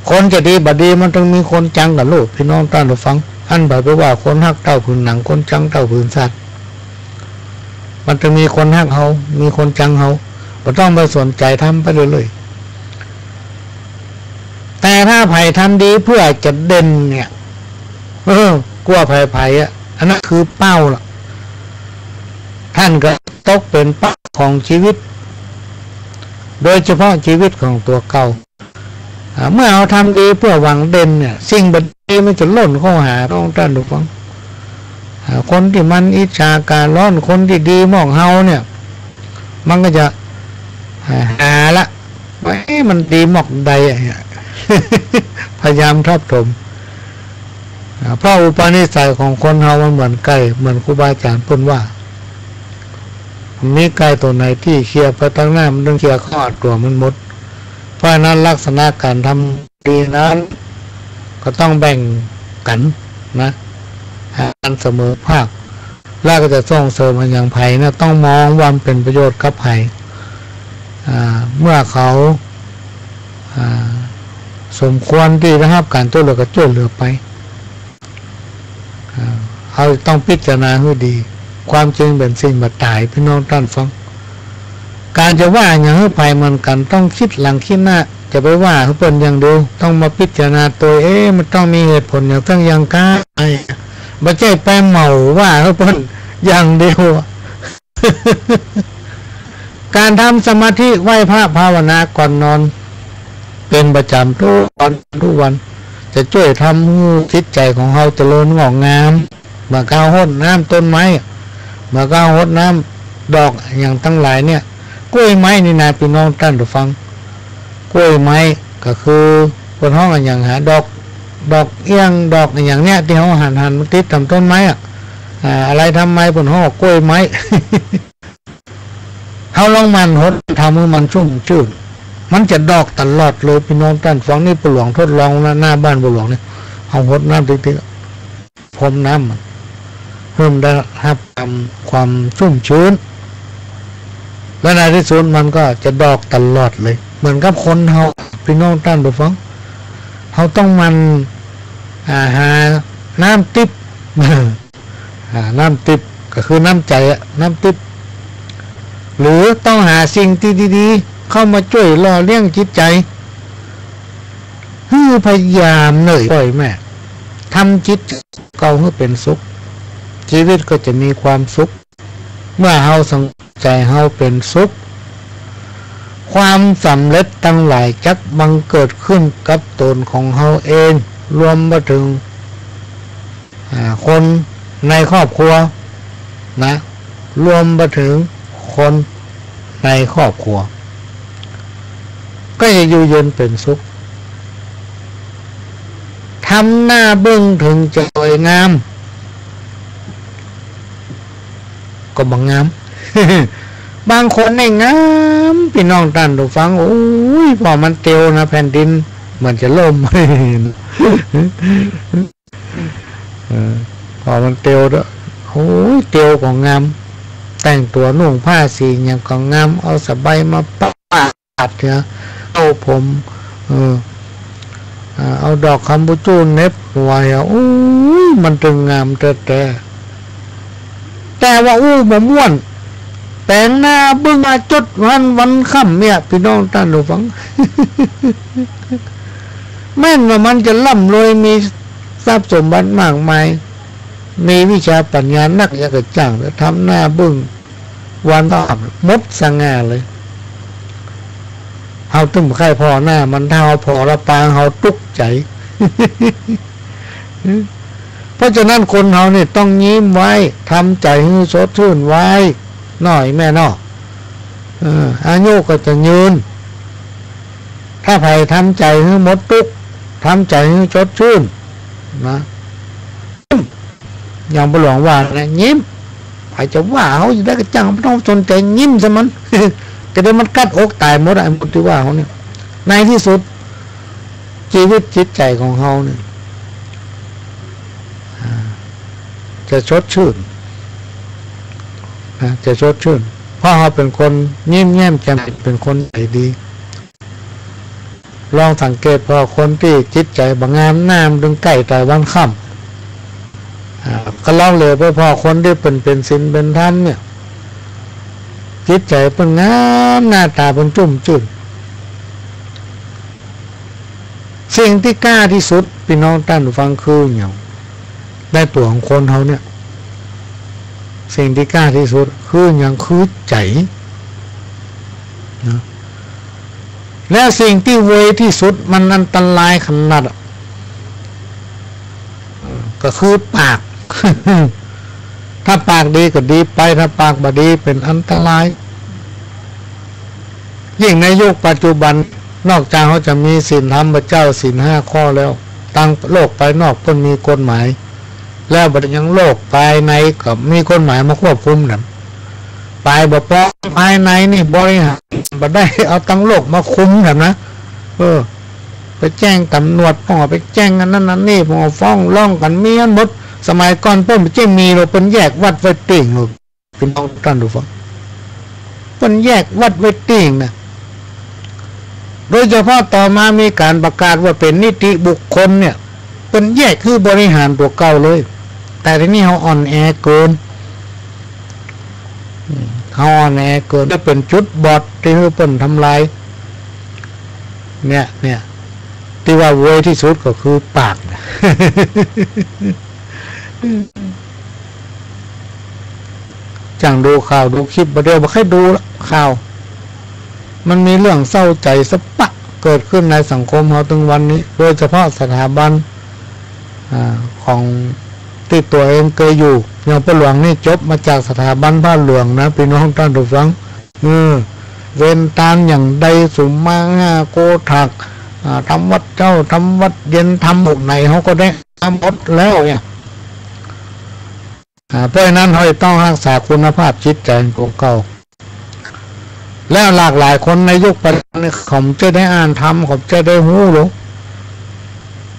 คนจะดีบ่ดีมันตึงมีคนจังกั๋นลูก ปี้น้องต้านผู้ฟัง อันบ่าไปว่าคนฮักเต้าผืนหนัง คนจังเต้าผืนซาด มันตึงมีคนฮักเฮา มีคนจังเฮา บ่ต้องไปสนใจ๋ ทำไปเรื่อยๆ แต่ถ้าใผทำดีเพื่อจะเด่นเนี่ย เออ กว่าใผๆ อะ อันนั้นคือเป้าละ ต้านก็ตกเป๋นเป้าของชีวิต โดยเฉพาะชีวิตของตั๋วเก่า อ่า เมื่อเฮาทำดีเพื่อหวังเด่นเนี่ย สิ่งบ่ดีมันจะล่นเข้าหา พี่น้องต้านผู้ฟัง อ่า คนตี้มันอิจฉาก่าร้อน คนตี้ดีมอกเฮาเนี่ย มันก็จะ อ่า หาละ ว่า เอ๊ะ มันดีมอกใดอะ พยายามทับถม อ่า เพราะอุปนิสัยของคนเฮามันเหมือนไก่ เหมือนครูบาอาจ๋ารย์เปิ้นว่า มีไก่ตั๋วไหนตี้เขี่ยไปตังหน้า มันตึงเขี่ยเข้าหาตั๋วมันหมด เพราะฉะนั้นลักษณะก๋านทำดีนั้น ก็ต้องแบ่งกั๋นนะ หาอันเสมอภาค แล้วก็จะส่งเสริมอะหยังใผนะ ต้องมองว่ามันเป๋นประโยชน์กับใผ อ่า เมื่อเขา อ่า สมควรตี้ได้ฮับก๋านจ้วยเหลือก็จ้วยเหลือไป อ่า เฮาต้องพิจารณาหื้อดี ความจริงเป๋นสิ่งบ่ต๋าย พี่น้องต้านฟัง ก๋านจะว่าหยังหื้อใผเหมือนกั๋น ต้องกึ๊ดหลังกึ๊ดหน้า จะไปว่าหื้อเปิ้นอย่างเดียว ต้องมาพิจารณาตวย เอ๊ะ มันต้องมีเหตุผลอย่างตั้งอย่างก้า บ่ใจ้ไปเหมาว่าหื้อเปิ้นอย่างเดียว ก๋านทำสมาธิไหว้พระภาวนาก่อนนอน เป๋นประจ๋ำทุกวันทุกวัน จะจ้วยทำหื้อจิตใจ๋ของเฮาเจริญงอกงาม เหมือนกับเฮาฮดน้ำต้นไม้ เหมือนกับเฮาฮดน้ำดอกอะหยังตังหลายเนี่ย กล้วยไม้นี่นะ พี่น้องต้านผู้ฟัง กล้วยไม้ก็คือเปิ้นฮ้องอะหยังหา ดอก ดอกเอี้ยง ดอกอะหยังเนี่ย ตี้เฮาหันๆ มันติดต๋ามต้นไม้อะ อ่า อะไรทำไมเปิ้นฮ้องว่ากล้วยไม้ เฮาลองหมั่นฮด ทำหื้อมันชุ่มชื่น มันจะดอกตลอดเลย พี่น้องต้านฟัง นี่ป้อหลวงทดลองนะ หน้าบ้านป้อหลวงเนี่ย เฮาฮดน้ำติ๊กๆ พรมน้ำมัน หื้อมันได้ฮับความ ความชุ่มชื้น และในตี้สุดมันก็จะดอกตลอดเลย เหมือนกับคนเฮา พี่น้องต้านผู้ฟัง เฮาต้องหมั่น อ่า หาน้ำติ๊บ อ่า น้ำติ๊บก็คือน้ำใจ๋อะ น้ำติ๊บ หรือต้องหาสิ่งตี้ดีๆ เข้ามาจ้วยหล่อเลี้ยงจิตใจ๋ หื้อพยายามเน่ยป้อยแม่ ทำจิตใจ๋เก่าหื้อเป๋นสุข ชีวิตก็จะมีความสุข เมื่อเฮาสังใจ๋เฮาเป๋นสุข ความสำเร็จตังหลายจักบังเกิดขึ้นกับต๋นของเฮาเอง รวมมาเถิง อ่า คนในครอบครัวนะ รวมมาเถิงคนในครอบครัว ก็จะอยู่เย็นเป๋นสุข ทำหน้าบึ้งเถิงจะสวยงาม ก็บ่งาม บางคนนี่งาม ปี้น้องต้านผู้ฟัง โอ้ย ผ่อมันเตียวนะ แผ่นดินเหมือนจะล่ม เออ ผ่อมันเตียวเต๊อะ โอ้ย เตียวก็งาม แต่งตั๋วนุ่งผ้าสีหยังก็งาม เอาสบายมาปาดเหีย เอาผม เออ อ่า เอาดอกคำปูจู้เหน็บหัวเหีย โอ้ย มันตึงงามแต๊ๆ แต่ว่าอู้บ่ม่วน แป๋งหน้าบึ้งมาจดวัน วันค่ำเนี่ย ปี้น้องต้านผู้ฟัง แม้นว่ามันจะร่ำรวยมีทรัพย์สมบัติมากมาย มีวิชาปัญญานักหยังก็จ้าง แต่ทำหน้าบึ้งวันค่ำหมดสง่าเลย เฮาตึงบ่ใค่ผ่อหน้ามัน ถ้าเฮาผ่อแล้วปางเฮาตุ๊กใจ๋ เพราะฉะนั้นคนเฮานี่ต้องยิ้มไว้ ทำใจ๋หื้อสดชื่นไว้หน่อยแม่เนาะ เออ อายุก็จะยืน ถ้าใผทำใจ๋หื้อหมดตุ๊กข์ ทำใจ๋หื้อสดชื่นนะ อย่างป้อหลวงว่านะ ยิ้ม ใผจะว่าเฮาจะได้กระจ่าง บ่ต้องสนใจ๋ ยิ้มซะมัน จะได้มันกัดอกต๋ายหมดอะ ไอ้หมู่ตี้ว่าเฮาเนี่ย ในตี้สุด ชีวิตจิตใจ๋ของเฮาเนี่ย อ่า จะสดชื่นนะ จะสดชื่น เพราะเฮาเป๋นคนยิ้มแย้มแจ่มใส เป๋นคนใจ๋ดี ลองสังเกตผ่อคนตี้จิตใจ๋บ่งาม หน้ามันตึงใก้ต๋ายวันค่ำ อ่า ก็ลองเหลือไปผ่อคนตี้เปิ้นเป๋นศีลเป๋นธรรมเนี่ย จิตใจ๋เปิ้นงาม หน้าต๋าเปิ้นจุ้มจื้น สิ่งตี้กล้าตี้สุด ปี้น้องต้านผู้ฟัง คือหยัง ในตั๋วของคนเฮาเนี่ย สิ่งตี้กล้าตี้สุดคือหยัง คือใจ๋นะ และสิ่งตี้เวยตี้สุด มันอันตรายขนาดอะ ก็คือปาก ถ้าปากดีก็ดีไป ถ้าปากบ่ดีเป๋นอันตราย ยิ่งในยุคปัจจุบัน นอกจากเฮาจะมีศีลธรรมพระเจ้า ศีลห้าข้อแล้ว ตางโลกภายนอกเปิ้นมีกฎหมาย แล้วบัดยังโลกภายในก็มีกฎหมายมาควบคุมแหม ฝ่ายบ่ปกครองภายในนี่บริหารบ่ได้ เอาตางโลกมาคุมแหมนะ เออ ไปแจ้งตำรวจ พ่องไปแจ้งอันนั้นอันนี้ พ่องฟ้องร้องกั๋นมีอันหมด สมัยก่อนเปิ้นบ่ใจ้มีหรอก เปิ้นแยกวัดไว้ตี้หนึ่งหรอก ปี้น้องต้านผู้ฟัง เปิ้นแยกวัดไว้ตี้หนึ่งนะ โดยเฉพาะต่อมามีก๋านประกาศว่าเป๋นนิติบุคคลเนี่ย เปิ้นแยกหื้อบริหารตั๋วเก่าเลย แต่ทีนี้เฮาอ่อนแอเกิน อืม เฮาอ่อนแอเกิน จะเป๋นจุดบอดตี้หื้อเปิ้นทำลาย เนี่ย เนี่ย ตี้ว่าเวยตี้สุดก็คือปาก จ้างดูข่าวดูคลิป บ่เดียวบ่ใค่ดูละข่าว มันมีเรื่องเศร้าใจ๋สะปะเกิดขึ้นในสังคมเฮาตึงวันนี้ โดยเฉพาะสถาบัน อ่า ของตี้ตั๋วเองเกยอยู่ อย่างป้อหลวงนี่จบมาจากสถาบันผ้าเหลืองนะ ปี้น้องต้านผู้ฟัง เออ เวรตานอย่างใดสุมาห้าโกฏัก อ่า ทำวัดเจ๊า ทำวัดเย็น ทำหมู่ไหนเฮาก็ได้ทำหมดแล้วเนี่ย อ่า เพราะฉะนั้นเฮาจะต้องฮักษาคุณภาพจิตใจ๋ของเก่า แล้วหลากหลายคนในยุคปัจจุบันนี่ เขาบ่ใจ้ได้อ่านธรรม เขาบ่ใจ้ได้ฮู้หรอก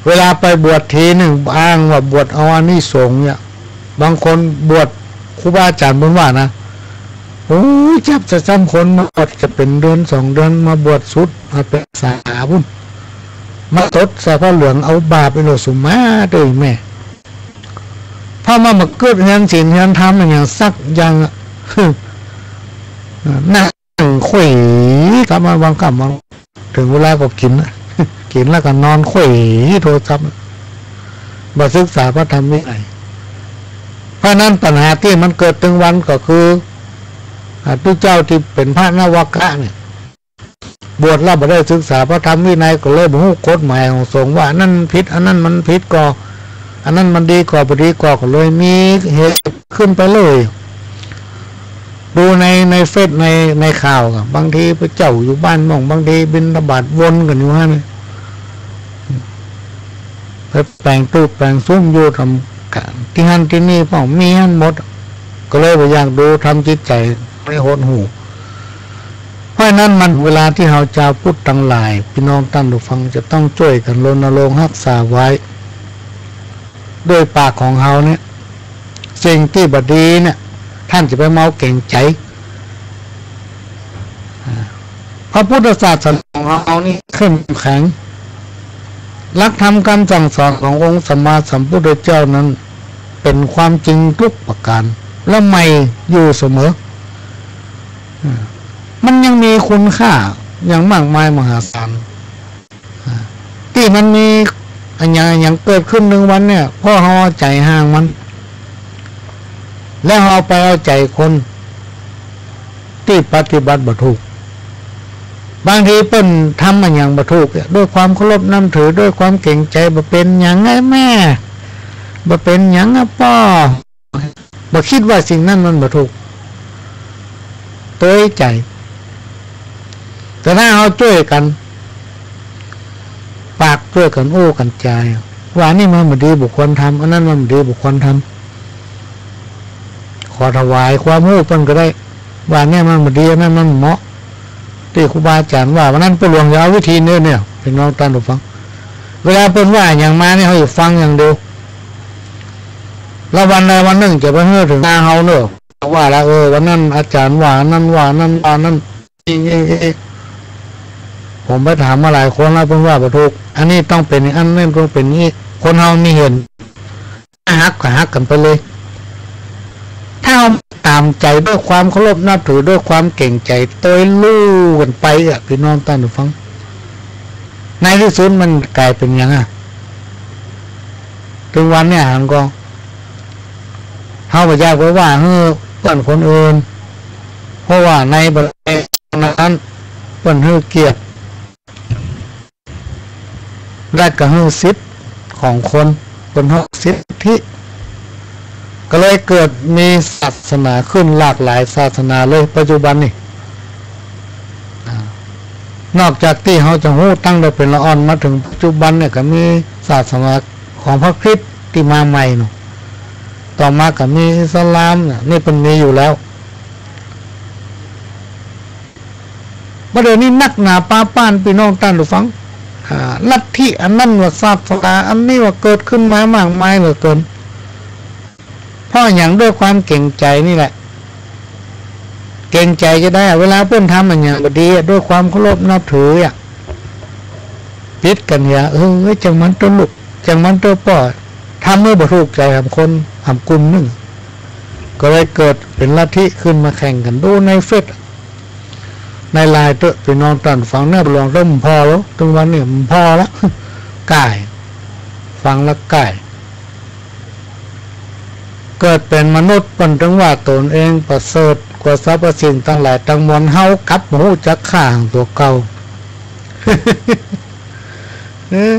เวลาไปบวชทีหนึ่ง อ้างว่าบวชเอาอานิสงส์เนี่ย บางคนบวช ครูบาอาจ๋ารย์เปิ้นว่านะ โอ้ย จับจะจ้ำคนมาบวชจะเป๋นเดือนสองเดือน มาบวชสุด มาเป๋นพรรษาปุ้น มาตดใส่ผ้าเหลืองเอาบาปอีโหลดสุมาเต๊อะแม่ พอมา มาเกิดเฮือนศีลเฮือนธรรมอย่างสักอย่างอะ หนัก นั่งไขว่ทำมาบางค่ำบาง เถิงเวลาก็กิ๋นนะ กิ๋นแล้วก็นอนไขว่โทรศัพท์ บ่ศึกษาพระธรรมวินัย เพราะฉะนั้นปัญหาตี้มันเกิดตึงวันก็คือ อ่า ตุ๊เจ้าตี้เป๋นพระนวกะเนี่ย บวชแล้วบ่ได้ศึกษาพระธรรมวินัย ก็เลยบ่ฮู้กฎหมายของสงฆ์ว่าอันนั้นมันผิด อันนั้นมันผิดก่อ อันนั้นมันดีก่อ บ่ดีก่อ ก็เลยมีเหตุขึ้นไปเลย ดูใน ในเฟซ ใน ในข่าวอะ บางทีพระเจ้าอยู่บ้านมั่ง บางทีบิณฑบาตวนกั๋นอยู่หั้น ไปแป๋งตู้แป๋งซุมอยู่ต๋ามตี้หั้นตี้นี่พ่อง มีหั้นหมด ก็เลยบ่อยากดู ทำจิตใจ๋ให้หดหู่ เพราะฉะนั้นมัน เวลาตี้เฮาจาวพุทธตังหลาย ปี้น้องต้านผู้ฟังจะต้องจ้วยกั๋นรณรงค์ฮักษาไว้ ด้วยปากของเฮาเนี่ย สิ่งตี้บ่ดีเนี่ย ต้านจะไปเมาเก๋งใจ๋ อ่า พระพุทธศาสนาของเฮานี่เข้มแข็ง หลักธรรมกำสั่งสอนขององค์สัมมาสัมพุทธเจ้านั้น เป๋นความจริงกู้ประก๋าน และใหม่อยู่เสมอ อ่า มันยังมีคุณค่าอย่างมากมายมหาศาล อ่า ตี้มันมีอะหยังอะหยังเกิดขึ้นตึงวันเนี่ย เพราะเฮาเอาใจ๋ห่างมัน แล้วเฮาไปเอาใจ๋คนตี้ปฏิบัติบ่ถูก บางทีเปิ้นทำอะหยังบ่ถูกเนี่ย ด้วยความเคารพนับถือ ด้วยความเก๋งใจ๋ บ่เป๋นหยังไอ้แม่ บ่เป๋นหยังอะป้อ บ่กึ๊ดว่าสิ่งนั้นมันบ่ถูก ตวยใจ๋ แต่ถ้าเฮาจ้วยกั๋น ปากจ้วยกั๋นอู้กั๋นจา ว่าอันนี้มันบ่ดีบ่ควรทำ อันนั้นมันบ่ดีบ่ควรทำ ขอถวายความฮู้เปิ้นก็ได้ ว่าอันนี้มันบ่ดี อันนั้นมันเหมาะ ตี้ครูบาอาจ๋ารย์ว่า วันนั้นปู่หลวงจะเอาวิธีนี้เนี่ย ปี้น้องต้านผู้ฟัง เวลาเปิ้นว่าหยังมาเนี่ย เฮาอยู่ฟังอย่างเดียว แล้ววันใดวันนึ่งจะไปหื้อเถิงตาเฮาเนาะ ว่าละ เออ วันนั้นอาจ๋ารย์ว่าอันนั้น ว่าอันนั้น ว่าอันนั้น นี่ นี่ นี่ ผมไปถามมาหลายคนแล้ว เปิ้นว่าบ่ถูก อันนี้ต้องเป๋นอย่างอั้น อันนั้นต้องเป๋นอย่างอี้ คนเฮามีเหตุ หักก็หักกั๋นไปเลย ถ้าเฮาต๋ามใจ๋ด้วยความเคารพนับถือ ด้วยความเก๋งใจ๋ ตวยลู่กั๋นไปอะ ปี้น้องต้านผู้ฟัง ในตี้สุดมันก๋ายเป๋นหยังอะ ตึงวันเนี่ยหันก่อ เฮาบ่อยากไปว่าหื้อเปิ้นคนอื่น เพราะว่าในประเทศนั้นเปิ้นหื้อเกียรติ และก็หื้อสิทธิ์ของคน เปิ้นหื้อสิทธิ ก็เลยเกิดมีศาสนาขึ้นหลากหลายศาสนาเลยปัจจุบันนี่ อ่า นอกจากตี้เฮาจะฮู้ตั้งแต่เป๋นละอ่อนมาเถิงปัจจุบันเนี่ย ก็มีศาสนาของพระคริสต์ตี้มาใหม่เนาะ ต่อมาก็มีอิสลามเนี่ย นี่เปิ้นมีอยู่แล้ว บ่าเดี่ยวนี้นักหนาปาป้านปี้น้องต้านผู้ฟัง อ่า ลัทธิอันนั้นว่าศาสนา อันนี้ว่าเกิดขึ้นมามากมายเหลือเกิน เพราะหยัง ด้วยความเก๋งใจ๋นี่แหละ เก๋งใจ๋จะได้ เวลาเปิ้นทำอะหยังบ่ดีอะ ด้วยความเคารพนับถืออะ ปิดกั๋นเหีย เออ จังมันเต๊อะลูก จังมันเต๊อะป้อ ทำหื้อบ่ถูกใจ๋หำคน หำกลุ่มนึ่ง ก็เลยเกิดเป๋นลัทธิขึ้นมาแข่งกั๋น ดูในเฟซ ในไลน์เต๊อะ ปี้น้องต้านฟังเนี่ย หลวงเต๊อะ บ่พอแล้ว ตึงวันเนี่ยบ่พอละ ก่าย ฟังแล้วก่าย เกิดเป๋นมนุษย์เปิ้นตึงว่าตนเองประเสริฐกว่าสรรพสิ่งตังหลายตังมวล เฮากลับบ่ฮู้จักค่าตั๋วเก่า เออ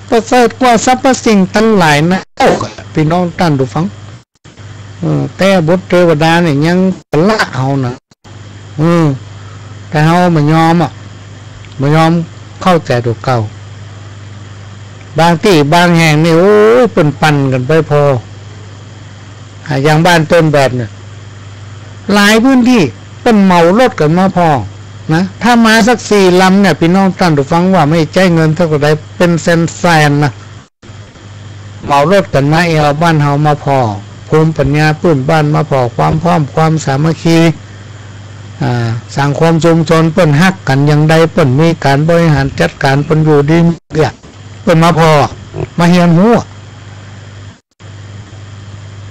ประเสริฐกว่าสรรพสิ่งตังหลายในโลกอะ ปี้น้องต้านผู้ฟัง เออ แต่บุตรเตวดาเนี่ยยังปะละเฮานะ เออ แต่เฮาบ่ยอมอะ บ่ยอมเข้าใจ๋ตั๋วเก่า บางตี้บางแห่งนี่ โอ้ย เปิ้นปั่นกั๋นไปผ่อ อ่ะ อย่างบ้านต้นแบบเนี่ย หลายพื้นตี้เปิ้นเหมารถกั๋นมาผ่อนะ ถ้ามาสักสี่ลำเนี่ย ปี้น้องต้านผู้ฟังว่าไม่ใจ๊เงินเต้าใด เป๋นแสนๆ นะ เหมารถกั๋นมาแอ่วบ้านเฮามาผ่อ ภูมิปัญญาปื้นบ้านมาผ่อ ความพร้อมความสามัคคี อ่า สังคมชุมชนเปิ้นฮักกั๋นอย่างใด เปิ้นมีก๋านบริหารจัดก๋าน เปิ้นอยู่ดีเยียะ เปิ้นมาผ่อ มาเฮียนฮู้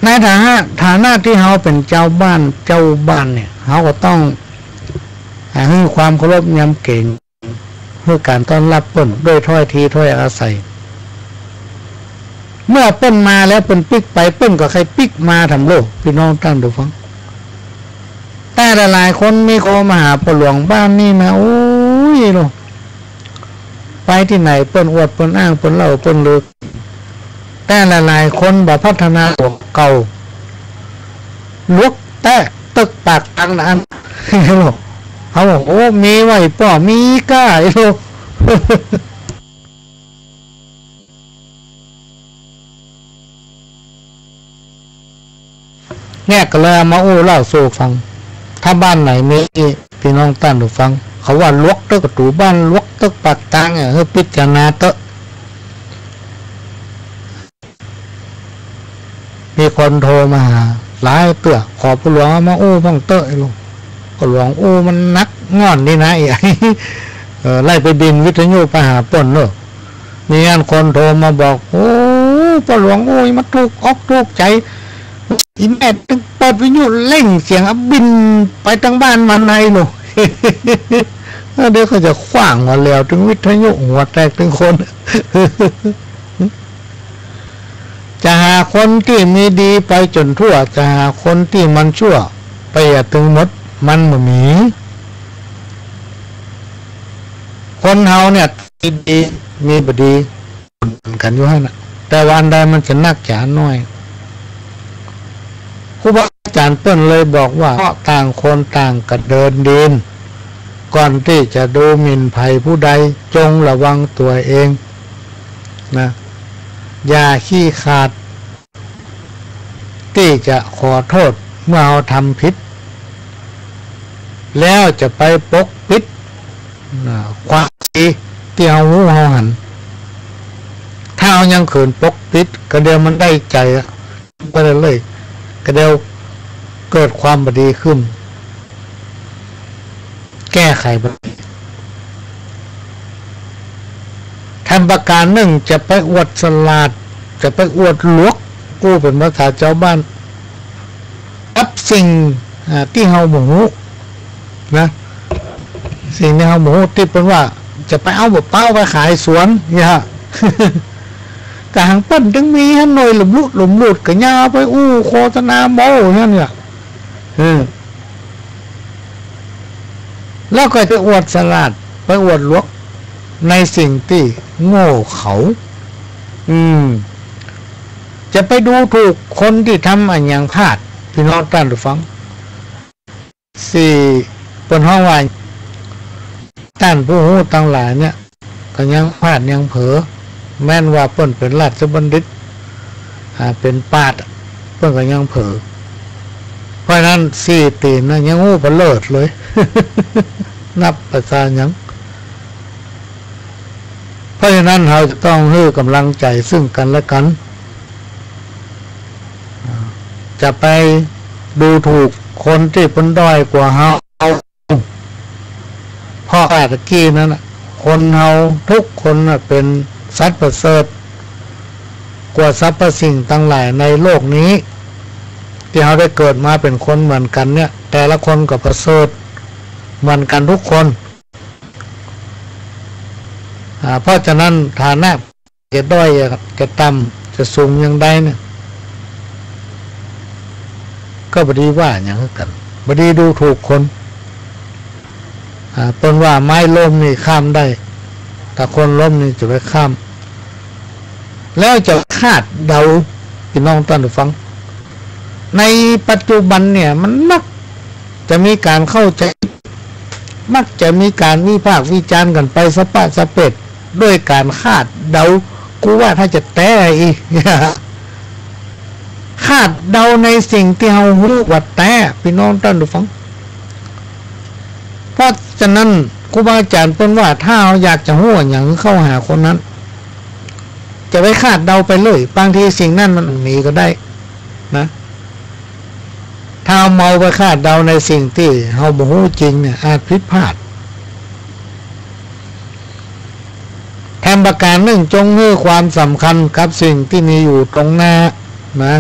ในฐานะ ฐานะตี้เฮาเป๋นจาวบ้าน เจ้าบ้านเนี่ย เฮาก็ต้อง หื้อความเคารพยำเกรง หื้อก๋านต้อนฮับเปิ้นด้วยถ้อยทีถ้อยอาศัย เมื่อเปิ้นมาแล้วเปิ้นปิ๊กไป เปิ้นก็ใค่ปิ๊กมาถามโลก ปี้น้องต้านผู้ฟัง แต่หลายๆ คนมีโทรมาหาป้อหลวงบ้านนี่นะ โอ้ยโลก ไปตี้ไหนเปิ้นอวดเปิ้นอ้างเปิ้นเล่าเปิ้นลือ แต่หลายๆ คนบ่พัฒนาตั๋วเก่า หลวกแต๊ตึกปากตางนะอั้น เขาบอก โอ้ มีไว้ป้อ มีก้า ไอ้โลก เนี่ยก็เลยเอามาอู้เล่าสู่ฟัง ถ้าบ้านไหนมี ปี้น้องต้านผู้ฟัง เขาว่าหลวกตึกประตู๋บ้าน หลวกตึกปากตางเนี่ย หื้อพิจารณาเต๊อะ มีคนโทรมาหาหลายเตื้อ ขอป้อหลวงเอามาอู้พ่องเต๊อะ ไอ้โลก ป้อหลวงอู้มันหนักง่อนนี่นะ ไอ้ เออ ไล่ไปบินวิทยุไปหาเปิ้นเนาะ มีอันคนโทรมาบอก โอ้ ป้อหลวงอู้มันถูกอกถูกใจ๋ อีแม่ตึงเปิดวิทยุเร่งเสียงอะบินไปตังบ้านมัน ไอ้โลก เดี๋ยวเขาจะขว้างหัวแหลวตึงวิทยุหัวแตกตึงคน จะหาคนตี้มีดีไปจ๋นทั่ว จะหาคนตี้มันชั่วไปอะตึงหมด มันบ่มี คนเฮาเนี่ย มีดีมีบ่ดี กั๋นอยู่หั้นน่ะ แต่ว่าอันใดมันจะนักจะน้อย ครูบาอาจ๋ารย์เปิ้นเลยบอกว่า เพราะต่างคนต่างกระเดินดิน ก่อนตี้จะดูหมิ่นใผผู้ใด จงระวังตั๋วเองนะ อย่าขี้ขลาด ตี้จะขอโต้ษเมื่อเฮาทำผิด แล้วจะไปปกปิด อ่า ความดีตี้เฮาฮู้เฮาหัน ถ้าเฮายังเขินปกปิด กะเดียวมันได้ใจ๋อะ ก็เลย กะเดียวเกิดความบ่ดีขึ้น แก้ไขบ่ได้ แถมประก๋านนึ่งจะไปอวดสลาด จะไปอวดหลวก อู้เป๋นภาษาจาวบ้าน กับสิ่ง อ่า ตี้เฮาบ่ฮู้ นะ สิ่งตี้เฮาบ่ฮู้ ตี้เปิ้นว่าจะไปเอาบ่าเป๊าไปขายสวน เนี่ย กะหังเปิ้นตึงมีหั้นหน่อย หลุมลุดหลุมลุด กะยาวไปอู้โฆษณาโม้หั้นเนี่ย เออ แล้วก็ไปอวดสลาด ไปอวดหลวก ในสิ่งตี้โง่เขา อืม จะไปดูถูกคนตี้ทำอะหยังพลาด ปี้น้องต้านผู้ฟัง ตี้เปิ้นฮ้องว่า ต้านผู้ฮู้ตังหลายเนี่ย ก็ยังพลาดยังเผลอ แม้นว่าเปิ้นเป๋นราชบัณฑิต อ่า เป๋นปราชญ์ เปิ้นก็ยังเผลอ เพราะฉะนั้นสี่ตี๋นนะยังฮู้ปะเลิศเลย นับประสาหยัง เพราะฉะนั้นเฮาจะต้องหื้อก๋ำลังใจ๋ซึ่งกั๋นและกั๋น อ่า จะไปดูถูกคนตี้เปิ้นด้อยกว่าเฮา เพราะว่าตะกี้นั้นน่ะ คนเฮาทุกคนน่ะเป๋นสัตว์ประเสริฐกว่าสรรพสิ่งตังหลายในโลกนี้ ตี้เฮาได้เกิดมาเป๋นคนเหมือนกั๋นเนี่ย แต่ละคนก็ประเสริฐเหมือนกั๋นทุกคน อ่า เพราะฉะนั้นฐานะ จะด้อยจะต่ำจะสูงอย่างใดเนี่ย ก็บ่ดีว่าหยังกั๋น บ่ดีดูถูกคน อ่า เปิ้นว่าไม้ล้มนี่ข้ามได้ แต่คนล้มนี่จะไปข้าม แล้วจะคาดเดา ปี้น้องต้านผู้ฟัง ในปัจจุบันเนี่ยมันมัก จะมีก๋านเข้าใจ๋ มักจะมีก๋านวิพากษ์วิจารณ์กั๋นไปสะปะสะเปด ด้วยก๋านคาดเดา กูว่าถ้าจะแต๊อีก คาดเดาในสิ่งตี้เฮาฮู้ว่าแต๊ ปี้น้องต้านผู้ฟัง เพราะฉะนั้นครูบาอาจ๋ารย์เปิ้นว่า ถ้าเฮาอยากจะฮู้อะหยังเข้าหาคนนั้น จะไปคาดเดาไปเลย บางทีสิ่งนั้นมันมีก็ได้นะ ถ้าเฮามัวไปคาดเดาในสิ่งตี้เฮาบ่ฮู้จริงเนี่ย อาจผิดพลาด แถมประก๋านนึ่ง จงหื้อความสำคัญกับสิ่งตี้มีอยู่ตรงหน้านะ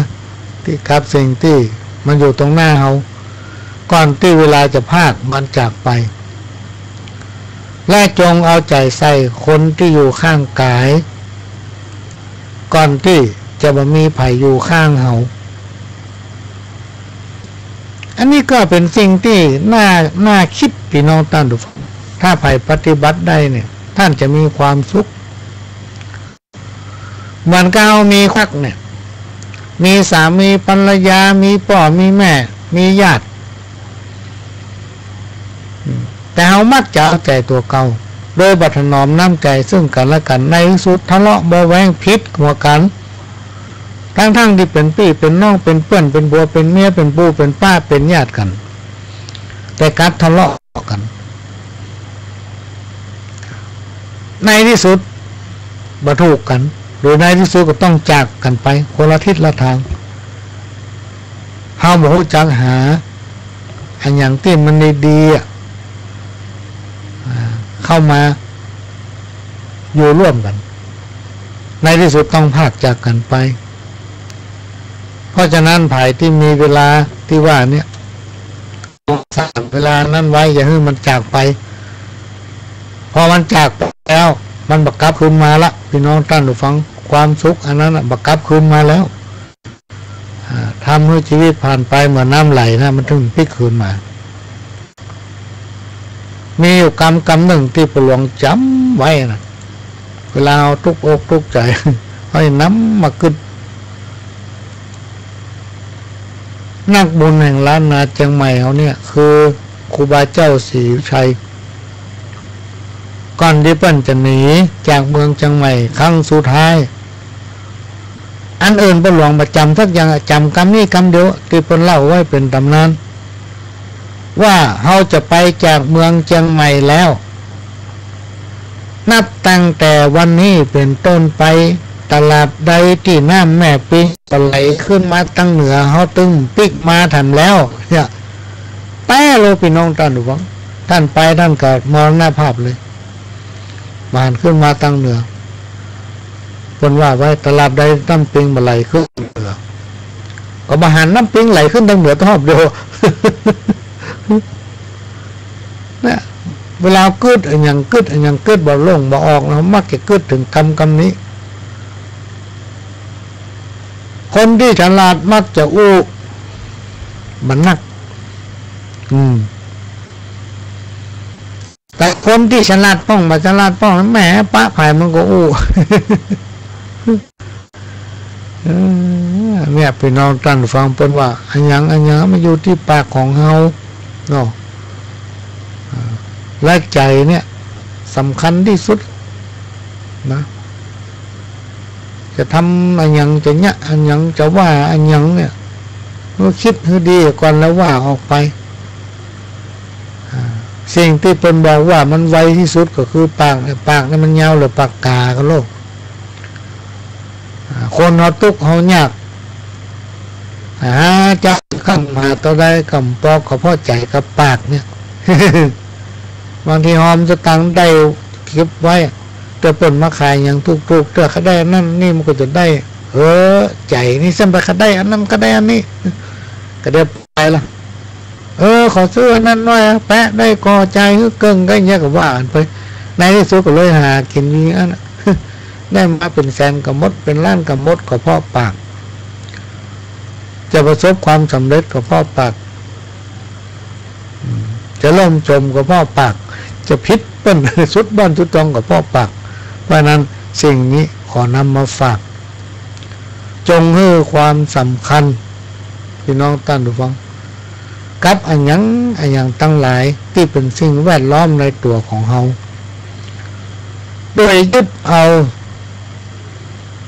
ตี้กับสิ่งตี้มันอยู่ตรงหน้าเฮา ก่อนตี้เวลาจะพรากมันจากไป และจงเอาใจ๋ใส่คนตี้อยู่ข้างก๋าย ก่อนตี้จะบ่มีใผอยู่ข้างเฮา อันนี้ก็เป๋นสิ่งตี้น่า น่ากึ๊ด ปี้น้องต้านผู้ฟัง ถ้าใผปฏิบัติได้เนี่ย ต้านจะมีความสุข เหมือนกับเฮามีครอบครัวเนี่ย มีสามีภรรยา มีป้อมีแม่ มีญาติ แต่เฮามักจะเอาใจ๋ตั๋วเก่า โดยบ่ถนอมน้ำใจ๋ซึ่งกั๋นและกั๋น ในตี้สุดทะเลาะเบาะแว้งผิดหัวกั๋น ตังๆ ตี้เป๋นปี้เป๋นน้อง เป๋นเปื้อน เป๋นผัว เป๋นเมีย เป๋นปู่เป๋นป้า เป๋นญาติกั๋น แต่กลับทะเลาะกั๋น ในตี้สุดบ่ถูกกั๋น หรือในตี้สุดก็ต้องจากกั๋นไปคนละทิศละตาง เฮาบ่ฮู้จักหาอะหยังตี้มันดีๆ อะ อ่า เข้ามาอยู่ร่วมกั๋น ในตี้สุดต้องพรากจากกั๋นไป เพราะฉะนั้นใผตี้มีเวลาตี้ว่าเนี่ย สร้างเวลานั้นไว้ อย่าหื้อมันจากไป พอมันจากไปแล้ว มันบ่กลับคืนมาละ ปี้น้องต้านผู้ฟัง ความสุขอันนั้นน่ะบ่กลับคืนมาแล้ว อ่า ทำหื้อจีวิตผ่านไปเหมือนน้ำไหลนะ มันเถิงปิ๊กคืนมา มีอยู่กำ กำนึ่งตี้ป้อหลวงจ๋ำไว้นะ เวลาเฮาตุ๊กอกตุ๊กใจ๋ เฮาจะนำมากึ๊ด นักบุญแห่งล้านนาเจียงใหม่เฮาเนี่ย คือครูบาเจ้าศรีวิชัย ก่อนตี้เปิ้นจะหนีจากเมืองเจียงใหม่ครั้งสุดท้าย อันอื่นป้อหลวงบ่จ๋ำสักอย่าง จ๋ำกำนี้กำเดียวตี้เปิ้นเล่าไว้เป๋นต๋ำนาน ว่าเฮาจะไปจากเมืองเจียงใหม่แล้ว นับตั้งแต่วันนี้เป๋นต้นไป ตราบใดตี้น้ำแม่ปิงบ่ไหลขึ้นมาตังเหนือ เฮาตึงปิ๊กมาแถมแล้ว เนี่ย แป๊ะเลยปี้น้องต้านผู้ฟัง ต้านไปต้านก็มรณภาพเลย บ่หันขึ้นมาตังเหนือ เปิ้นว่าไว้ ตราบใดน้ำปิงบ่ไหลขึ้นเหนือ ก็บ่หันน้ำปิงไหลขึ้นตังเหนือตอบเดียว เนี่ย เวลากึ๊ดอะหยัง กึ๊ดอะหยัง กึ๊ดบ่ลงบ่ออก เฮามักจะกึ๊ดเถิงกำกำนี้ คนตี้ฉลาดมักจะอู้บ่นัก อืม แต่คนตี้ฉลาดป้องบ่ฉลาดป้อง แหม ปะใผมันก็อู้ เออ เนี่ย ปี้น้องต้านฟัง เปิ้นว่าอะหยังอะหยังมันอยู่ตี้ปากของเฮาเนาะ อ่า และใจ๋เนี่ยสำคัญตี้สุดนะ จะทำอะหยัง จะเยียะอะหยัง จะว่าอะหยังเนี่ย ก็กึ๊ดหื้อดีก่อนแล้วว่าออกไป อ่า สิ่งตี้เปิ้นบอกว่ามันไวตี้สุดก็คือปาก ปากนี่มันยาวเหลือปากก๋าก็โลก อ่า คนเฮาตุ๊กข์เฮายาก หาจักค้ำหาเต้าใดก็บ่ปอ ก็เพราะใจ๋กับปากเนี่ย บางทีหอบสตางค์ได้เก็บไว้ เตื้อเปิ้นมาขายหยังถูกๆ เตื้อเขาได้อันนั้นนี่มันก็จะได้ เออ ใจ๋นี่ซ้ำไปเขาได้อันนั้น เขาได้อันนี้ ก็ได้ไปละ เออ ขอซื้ออันนั้นหน่อยอะ แปะได้ก่อ จ่ายหื้อเกิ่ง ก็เยียะก็ว่ากั๋นไป ในตี้สุดก็เลยหากิ๋นอยู่อย่างนั้นอะ ได้มาเป๋นแสนก็หมด เป๋นล้านก็หมด ก็เพราะปาก จะประสบความสำเร็จก็เพราะปาก อืม จะล่มจมก็เพราะปาก จะผิดเปิ้น สุดบ้านสุดจองก็เพราะปาก เพราะฉะนั้นสิ่งนี้ขอนำมาฝาก จงหื้อความสำคัญ ปี้น้องต้านผู้ฟัง กับอะหยังอะหยังตังหลายตี้เป๋นสิ่งแวดล้อมในตั๋วของเฮา โดยยึดเอา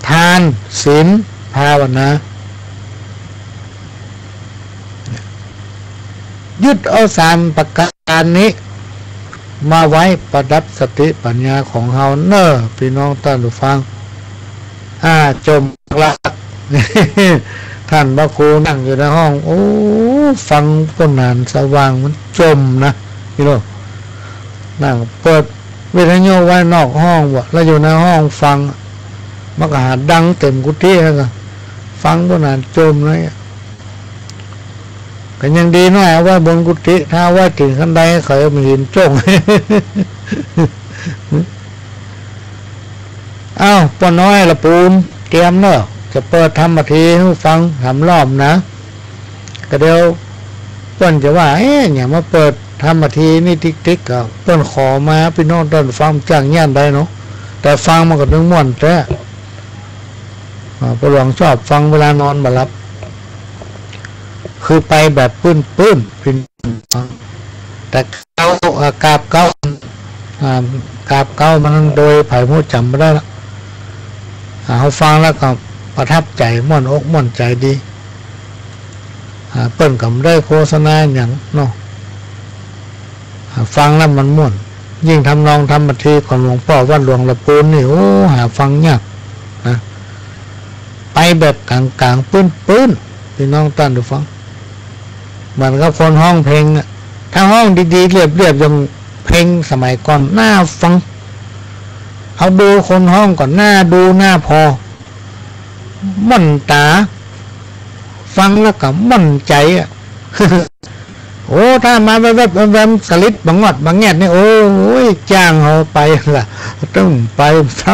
ทาน ศีล ภาวนา ยึดเอาสามประก๋านนี้มาไว้ประดับสติปัญญาของเฮาเน่อ ปี้น้องต้านผู้ฟัง อ่า จ่มละ ต้านพระครูนั่งอยู่ในห้อง โอ้ ฟังโพนานสว่างมันจ่มนะ นี่โลก นั่งเปิดวิทยุไว้นอกห้องว่ะ แล้วอยู่ในห้องฟัง มันก็หาดังเต็มกุฏิแล้วก็ฟังโพนานจ่มเลยอะ ก็ยังดีหน้อยเอาไว้บนกุฏิ ถ้าเอาไว้ติ่งคันไดเขาเอาหินโจ้ง อ้าว ป้อน้อยละปูน เตรียมเน่อ จะเปิดธรรมบทหื้อฟังสามรอบนะ ก็เดี๋ยวเปิ้นจะว่า เอ๊ะ หยังมาเปิดธรรมบทหื้อนี่ติ๊กๆ ก็เปิ้นขอมา ปี้น้องต้านฟังจ้างย้านได้เนาะ แต่ฟังมันก็นึกม่วนแต๊ อ่า ป้อหลวงชอบฟังเวลานอนบ่หลับ คือไปแบบปื้นๆ ปี้น้องฟัง แต่เก๊า อ่า กาบเก๊า อ่า กาบเก๊ามันโดยใผฮู้จ๋ำบ่ได้ละ อ่า เฮาฟังแล้วก็ประทับใจ๋ ม่วนอกม่วนใจ๋ดี อ่า เปิ้นก็บ่ได้โฆษณาหยังเนาะ อ่า ฟังแล้วมันม่วน ยิ่งทำนองธรรมบทหื้อของหลวงป้อวัดหลวงละปูนนี่ โอ้ หาฟังยากนะ ไปแบบก๋างๆ ปื้นๆ ปี้น้องต้านฟัง เหมือนกับคนฮ้องเพลงอะ ถ้าฮ้องดีๆ เรียบๆ อย่างเพลงสมัยก่อน น่าฟัง เอาดูคนฮ้องก่อน น่าดูน่าผ่อ ม่วนต๋า ฟังแล้วก็ม่วนใจ๋อะ โอ้ ถ้ามาแวบๆ แวมๆ สลิดบ่งอดบ่แงดนี่ โอ้ย จ้างเฮาไปละ ตึงไปซ้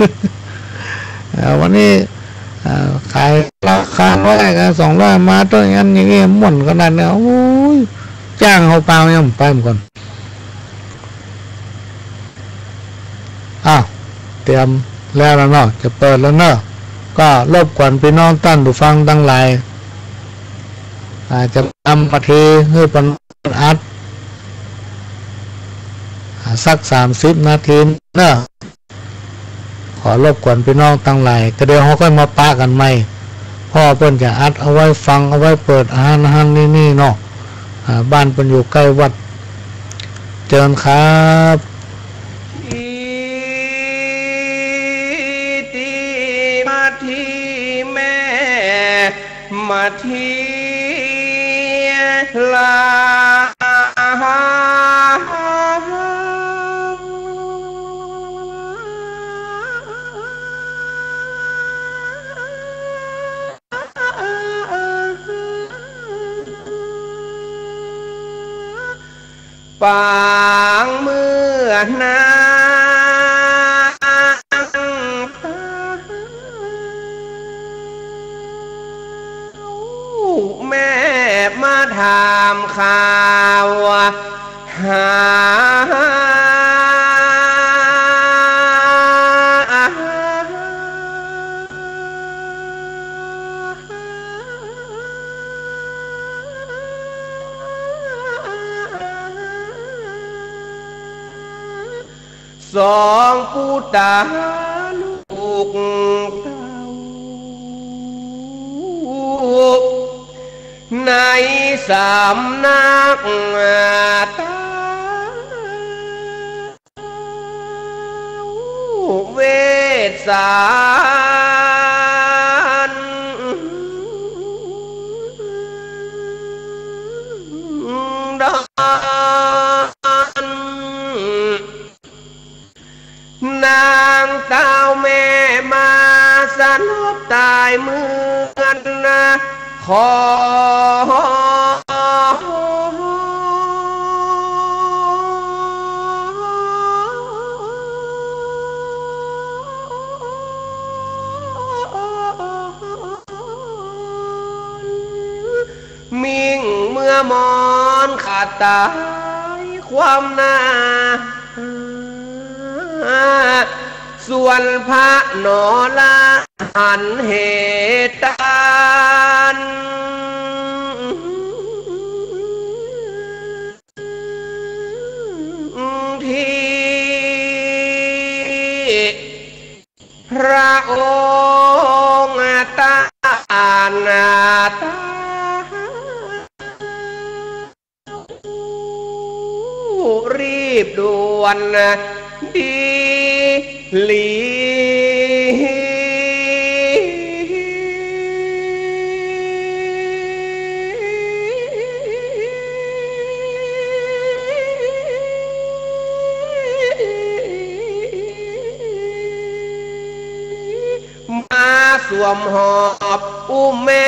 ำ เอ่อ วันนี้ เอ่อ ขายราคาร้อยกับสองร้อย มาเต้าอั้นอย่างงี้ ม่วนขนาดนี้ โอ้ย จ้างเฮาเปล่ายังไปเหมือนกั๋น อ้าว เตรียมแล้วละเนาะ จะเปิดแล้วเนาะ ก็รบกวนปี้น้องต้านผู้ฟังตังหลาย อ่า จะทำบทหื้อหื้อเปิ้นอัด อ่า สักสามสิบนาทีเนาะ ขอรบกวนปี้น้องตังหลาย ก็เดี๋ยวเฮาค่อยมาปะกั๋นใหม่ เพราะเปิ้นจะอัดเอาไว้ฟัง เอาไว้เปิดอาหาร อาหารนี่ๆ เนาะ อ่า บ้านเปิ้นอยู่ใก้วัด เจิญครับ อิติ มาทีแม่ มาทีลา ปางเมืองนาง แม่มาถามข่าว หา สองปุตตาลูกเต้า ในสำนักเต้า เวสสันดร นางเต้าแม่มาสลบต๋ายเมืองนคร มิ่งเมือมอนขาดต๋ายความหน้า ส่วนพระนรหันเหตุตันที พระองค์ต้านรีบด่วนดีหลี มาสวมหอบอุ้มแม่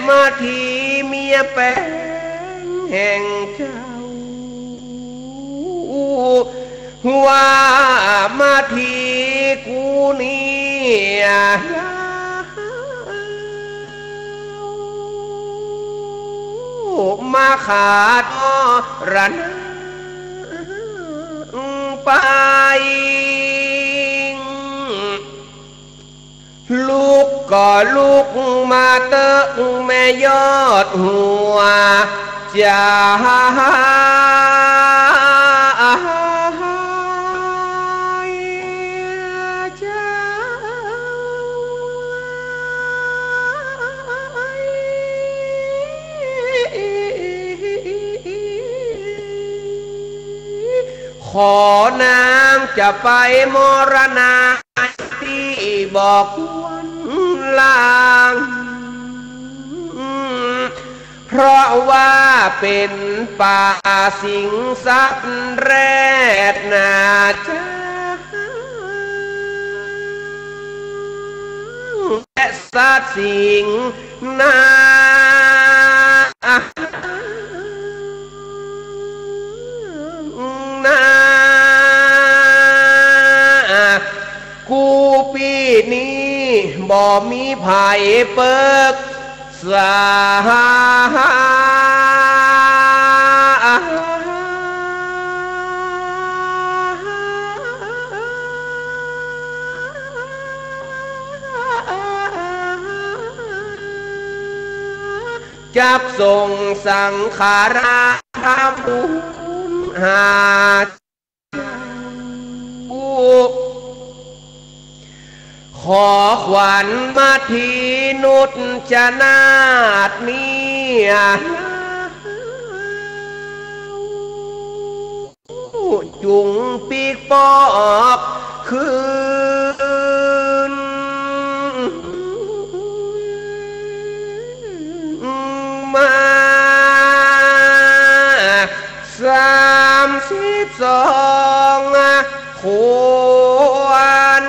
มาทีเมียแป๋งแห่งเจ้า ว่ามาทีกูเนี่ย มาขาดมรณะไป ลุกก็ลุกมาเต๊อะแม่ยอดหัวจ๋า ขอนางจะไปมรณะตี้บ่ควรลาง เพราะว่าเป๋นป่าสิงสัตว์แรดนาจ๊ะ และสัตว์สิงนา นา กูปี้นี้บ่มีใผเปิ๊กษา จักส่งสังขาราธรรมบุญหา ขอขวัญมาทีนุชนาถเนี่ย จุงปิ๊กปอกคืน มาสามสิบสอง ควร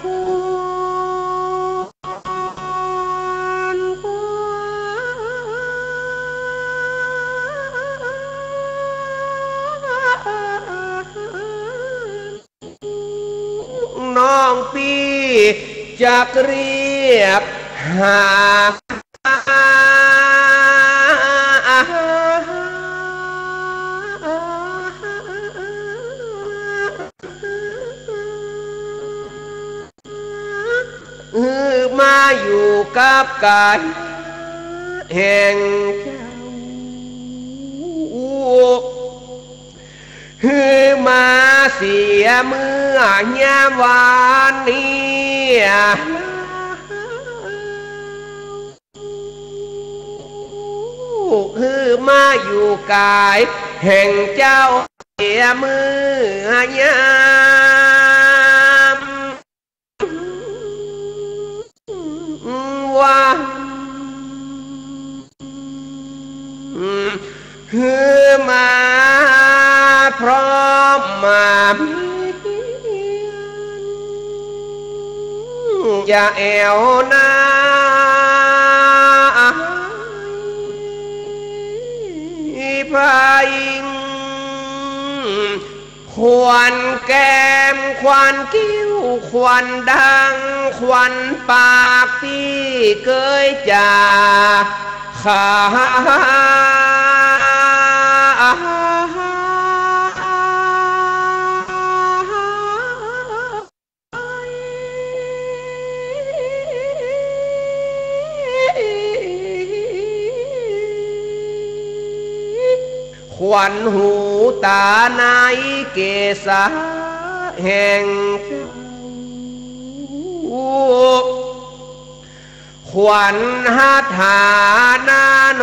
ควร น้องปี้จักเรียบหา หื้อมาอยู่กับก๋ายแห่งเจ้า หื้อมาเสียเมื่อยามวานนี้ หื้อมาอยู่ก๋ายแห่งเจ้าเสียเมื่อยาม ว่า หื้อมาพร้อมมาเมียน อย่าแอ่วนา พาอิง ขวัญแก้ม ขวัญคิ้ว ขวัญดัง ขวัญปากตี้เกยจ๋า ขา ขวัญหูต๋าในเกศาแห่งเจ้า ขวัญหัตถานาโน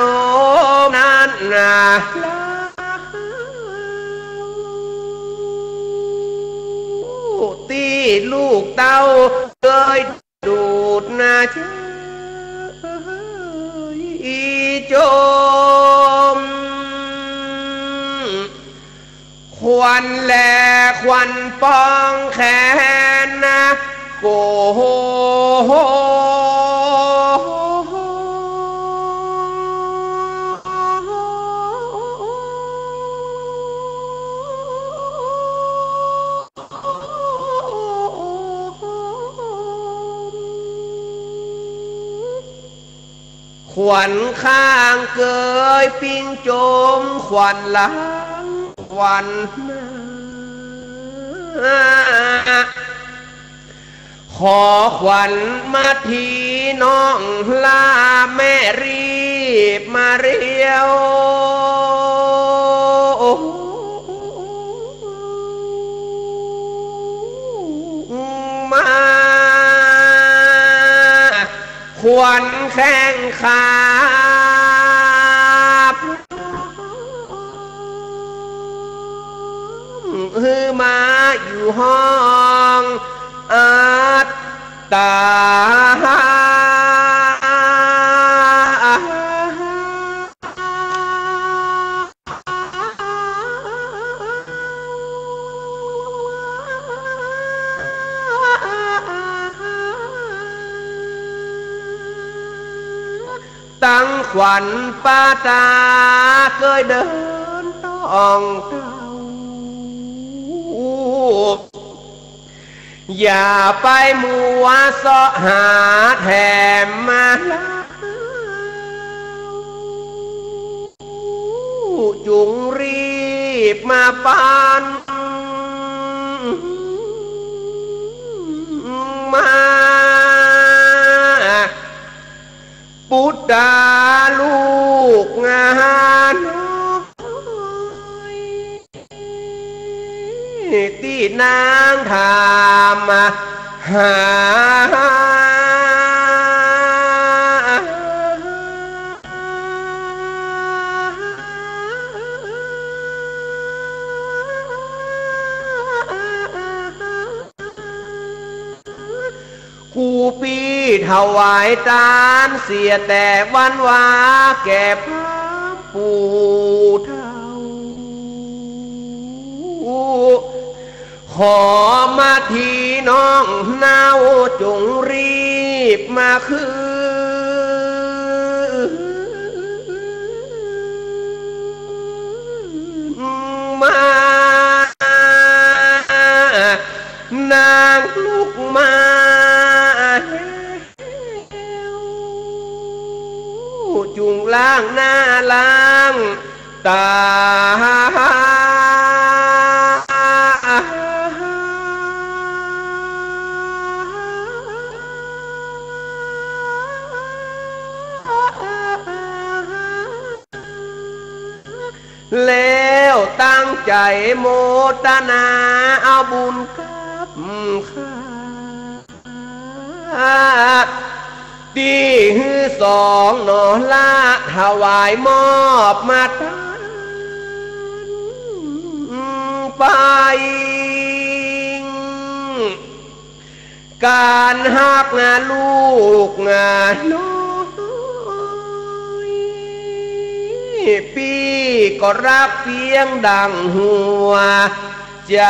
มนั้นนา ตี้ลูกเต้าเกย ดูดนาเจ้ยจม ขวัญแลขวัญปองแขนนะ โก ข ขวัญข้างเกยปิ้งจม ขวัญหลังขวัญหน้า ขอขวัญมาทีน้องลา แม่รีบมาเร็วมา ขวัญแข้งขา หื้อมาอยู่ห้องอัตตา ตังขวัญป้าต๋าเกยเดินต้องเต้า อย่าไปมัวเซาะหาแถมมาเล่า จุงรีบมาปันมา ปุตตาลูกน้อย ตี้นางถามหา กูปี้ถวายตานเสียแต่วันวาแก่พระปู่เฒ่า ขอมาทีน้องเนา จุงรีบมาคืน มา นางลุกมาแล้ว จุงล้างหน้าล้างต๋า แล้วตั้งใจ๋โมตนาเอาบุญกับข้า ตี้หื้อสองหน่อละ ถวายมอบมาตานไป ก๋านฮักลูกน้อย ปี้ก็ฮักเปียงดั่งหัวใจ๋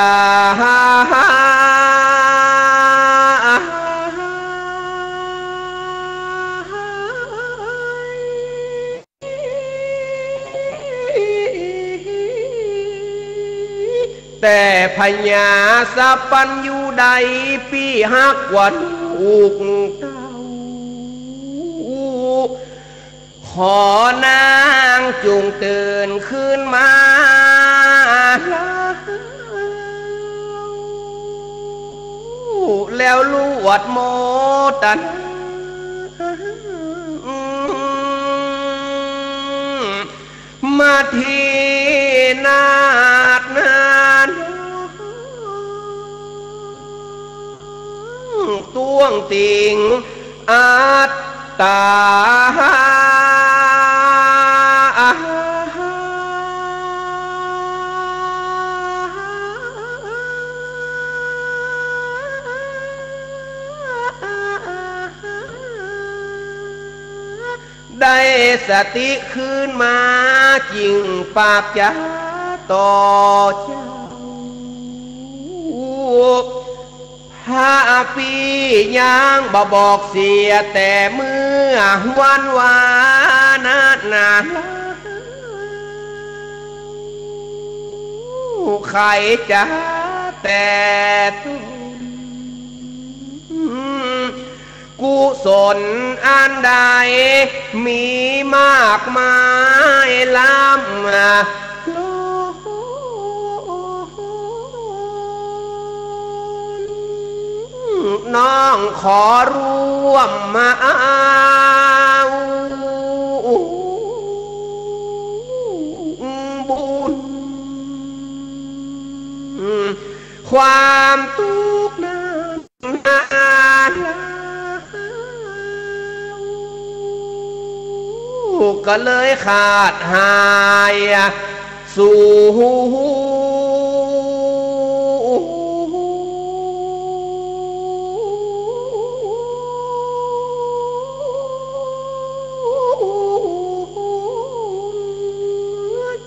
แต่พญาสัพพัญญูใด ปี้ฮักกว่าลูกเต้า ขอนางจุงตื่นคืนมา แล้วลวดโมตนา มาทีนาถนา ต้วงติ่งอัตตา ได้สติคืนมา จึ่งปากจ๋าต่อเจ้า พระปี้ยังบ่บอกเสีย แต่เมื่อวันวานั้นนา ไขจ๋าแต่ต้น กุศ สนอันใดมีมากมายล้ำล้น น้องขอร่วมมาเอาบุญ ความตุ๊กข์นั้นหาย ก็เลยขาดหายสู่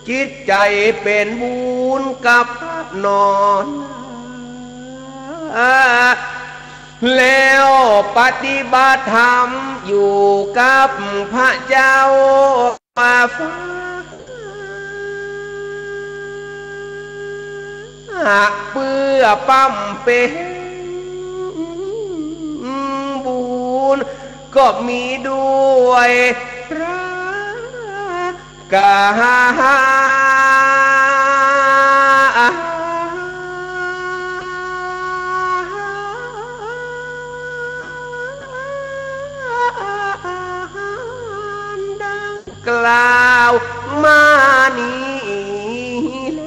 จิตใจ๋เป๋นบุญกับนอน แล้วปฏิบัติธรรมอยู่กับพระเจ้าฟ้า เพื่อบำเพ็ญบุญก็มีด้วยพระ กา ดังกล่าวมานี้แล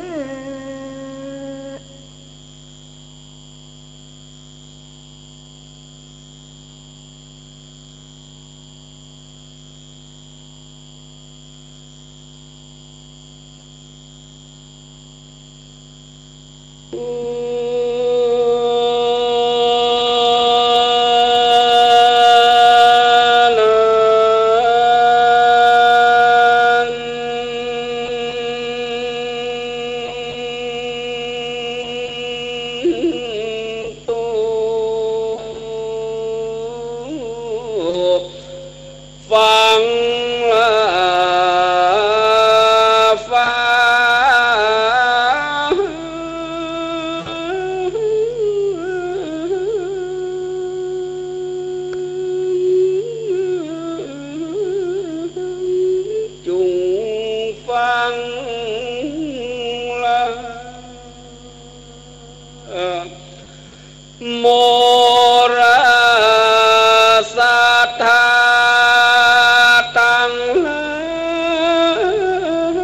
ฟังละฟ้า จุ่งฟังละ โมราศรัทธาตังหลา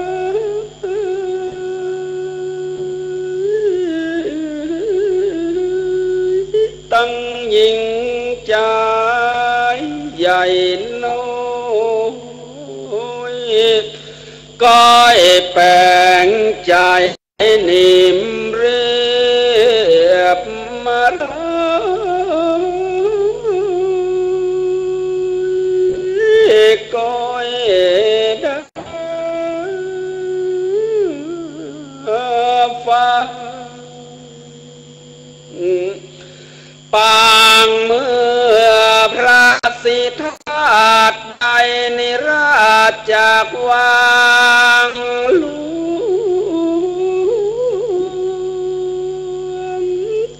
ย ตังญิงใจ๋ใหญ่น้อย ก้อยแป๋งใจ๋ นิ่มเรียบมาลาย ก้อยดังฟ้า ปางเมื่อพระสิทธัตถ์ได้นิราชจากวังหลวง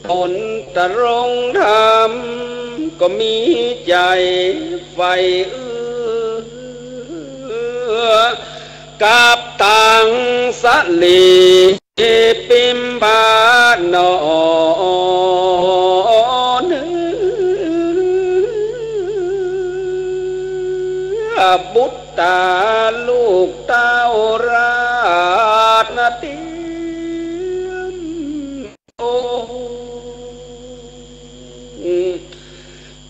ตนตรงธรรมก็มีใจ๋ใฝ่เอื้อ กับตังสลี ปิมพะนอน บุตราลูกเต้าราชนาเตียม โอ้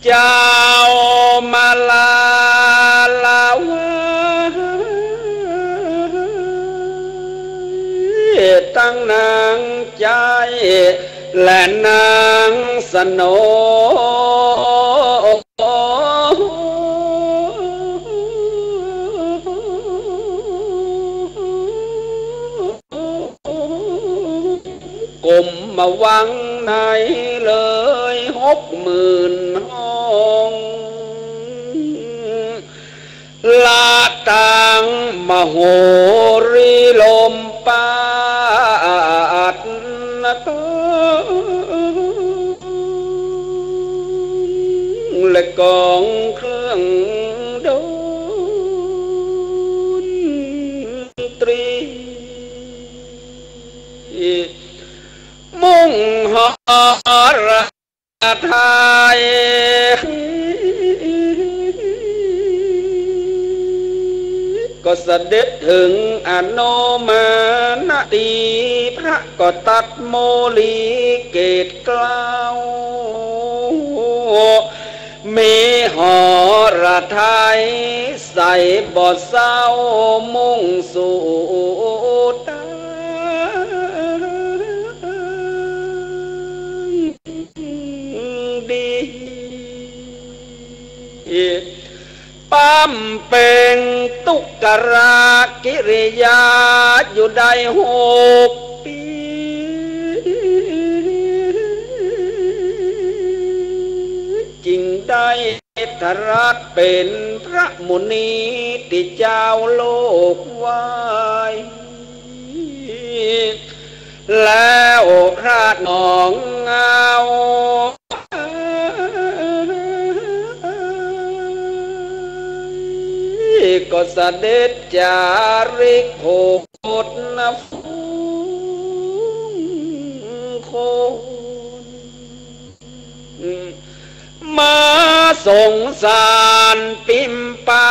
เจ้ามาลาละวา ตังนางใจ๊และนางสโน กรมวังในเลยหกหมื่นห้อง ละตังมโหรีลมปราด และ ก๋องเครื่องดนตรี มุ่งหฤทัย ก็เสด็จเถิงอโนมานตี พระก็ตรัสโมลีเกศเกล้า มีหฤทัยใสบ่เศร้า มุ่งสู่ตางดี บำเพ็งทุกขกิริยาอยู่ได้หกปี๋ จึงได้ทรัสเป๋นพระมุนีตี้จาวโลกไหว้ แล้วพระหนองเงา ก็เสด็จจาริกโผดนฝูงคน มาสงสารปิมปา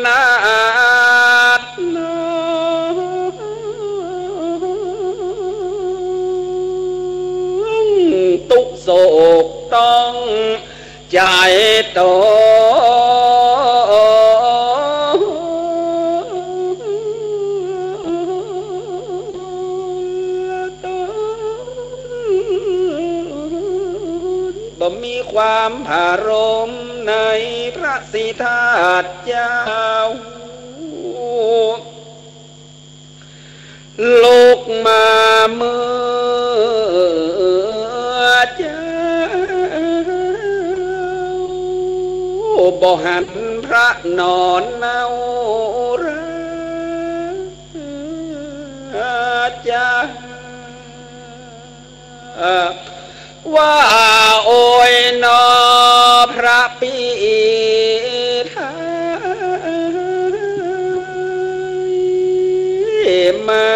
นาถ ตุ๊กข์โศกต้องใจ๋ตน บ่มีความผะโรมในพระศรีธาตุเจ้า ลุกมาเมื่อเจ๊า บ่หันพระนอนเน่าราจา ว่าโอยหนอพระปิไทย มา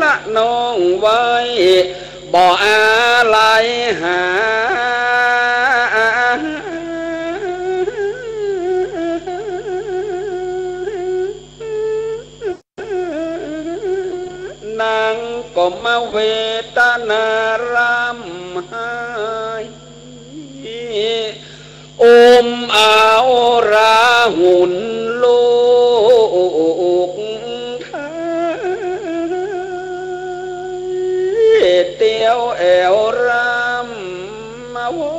ละน้องไว้ บ่อาลัยหา นางก็มาเวทนาร่ำไห้ อุ้มเอาราหุลลูกไทย เตียวแอ่วร่ำมาวอ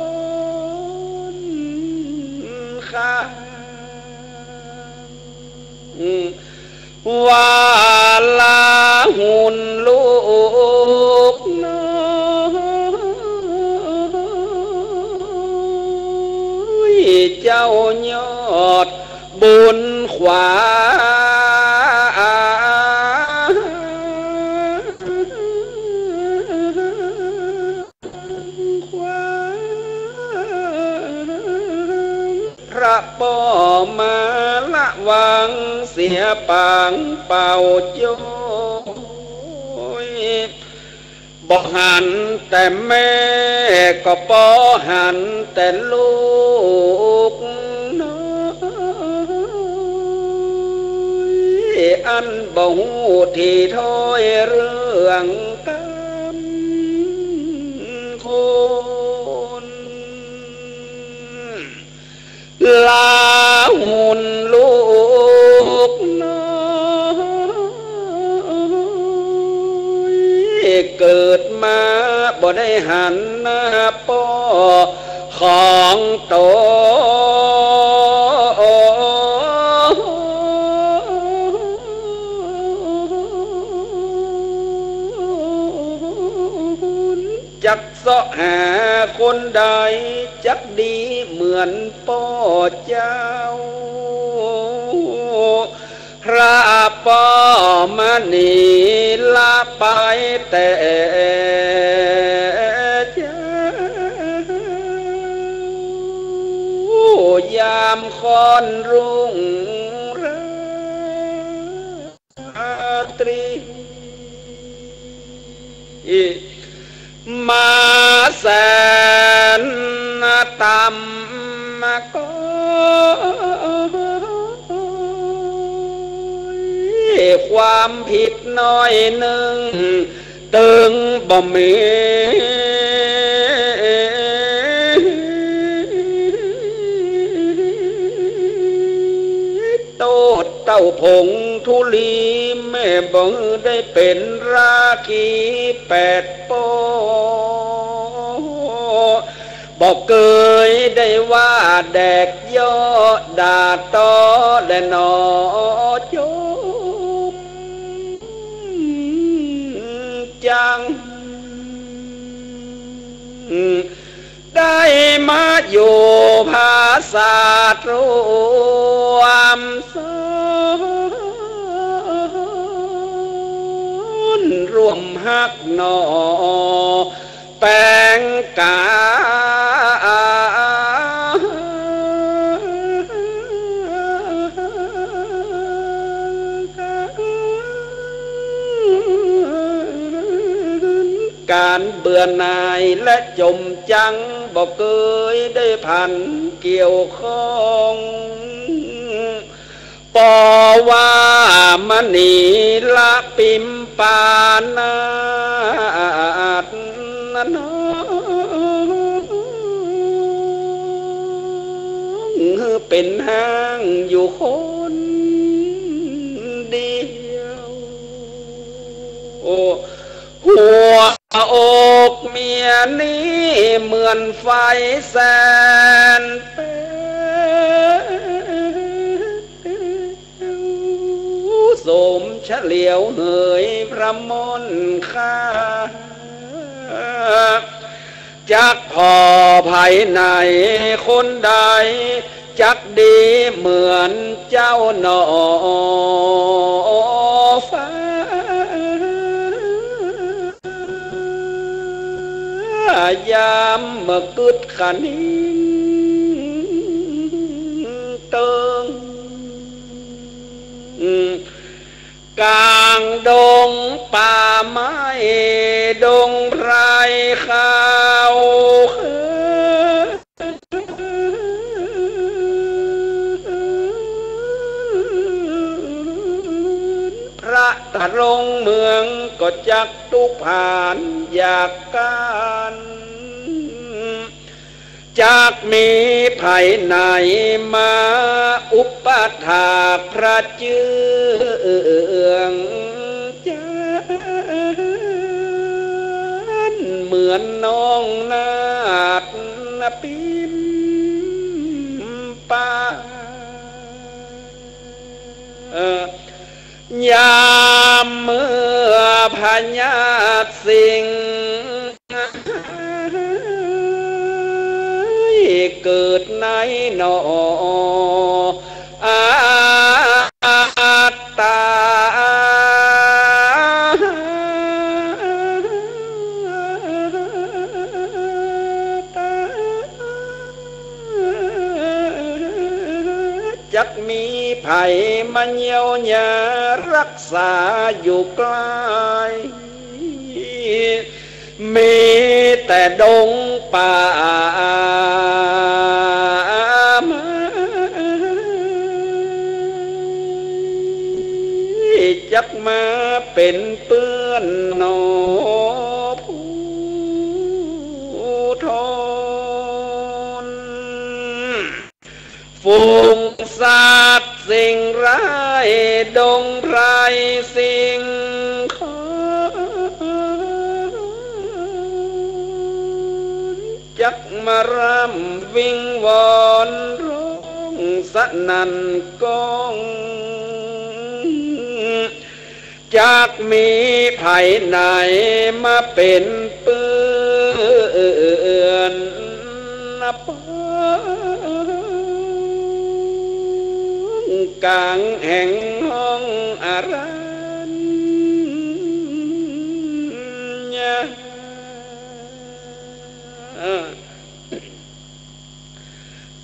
นข้า ว่าราหุลลูกน้อย เจ้ายอดบุญขวา ขวาง พระป้อมาละวังเสียปางเป่าโจ้ย บ่หันแต่แม่ก็ป้อหันแต่ลูกน้อย อันบ่ฮู้ทีถ้อยเรื่องกรรม คน ราหุลลูกน้อย เกิดมาบ่ได้หันหน้าป้อของตน จักเสาะหาคนใดจักดีเหมือนป้อเจ้า พระป้อมณีละไปแต่เจ๊า ยามค่อนรุ่งราตรี มาแสนต่ำก็ ความผิดน้อยนึ่ง ตึงบ่มี โต้ษเต้าผงธุลี แม่บ่ได้เป๋นราคีแปดป้อ บ่เกยได้ว่าแดกเยาะด่าต้อแลหนอ จมจัง ได้มาอยู่ผาสาทร่วมซ้อน ร่วมฮักหนอ แป๋งก๋าน ก๋านเบื่อหน่ายและจมจัง บ่เกยได้ผันเกี่ยวข้อง ปอวามณีละปิมปานาถน้อง เป๋นฮ้างอยู่คนเดียว โอ้ หัวอกเมียนี้เหมือนไฟแสนเปลว โสมเฉลียวเหยพระม่อนข้า จักผ่อไผไหนคนใด จักดีเหมือนเจ้าหนอฟ้า ยามเมื่อกึ๊ดคะนิงเติง ก๋างดงป่าไม้ดงไพรขาว พระตะลงเมืองก็จักตุ๊กข์ผานอยากก๋าน จักมีไผไหนมาอุปถากพระเจื้องจาน เหมือนน้องนาถปิมปา เอ่อ ยามเมื่อพญาสิงห์เกิดในหนออัตตา จักมีไผมาเยียวยารักษาอยู่ใกล้ มีแต่ดงป่าไม้ จักมาเป๋นเปื้อนหนอผู้ทน ฝูงสัตว์สิ่งร้ายดงไพรสิ่งคอน จักมาร่ำวิงวอนร้องสนั่นก้อง จักมีไผไหนมาเป๋นเปื้อนปอง ก๋างแห่งห้องอารัญญะ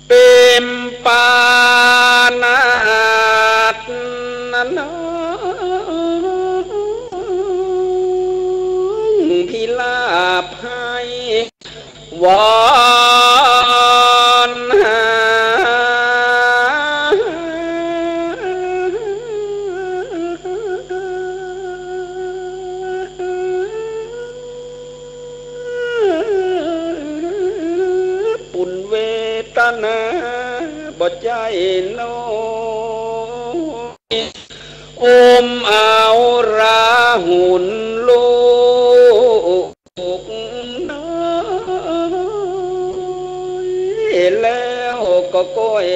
ปิม วอนหาปุญเวทนาบ่ใจ้น้อย อุ้มเอาราหุลลูกน้อยแล้วก็โกย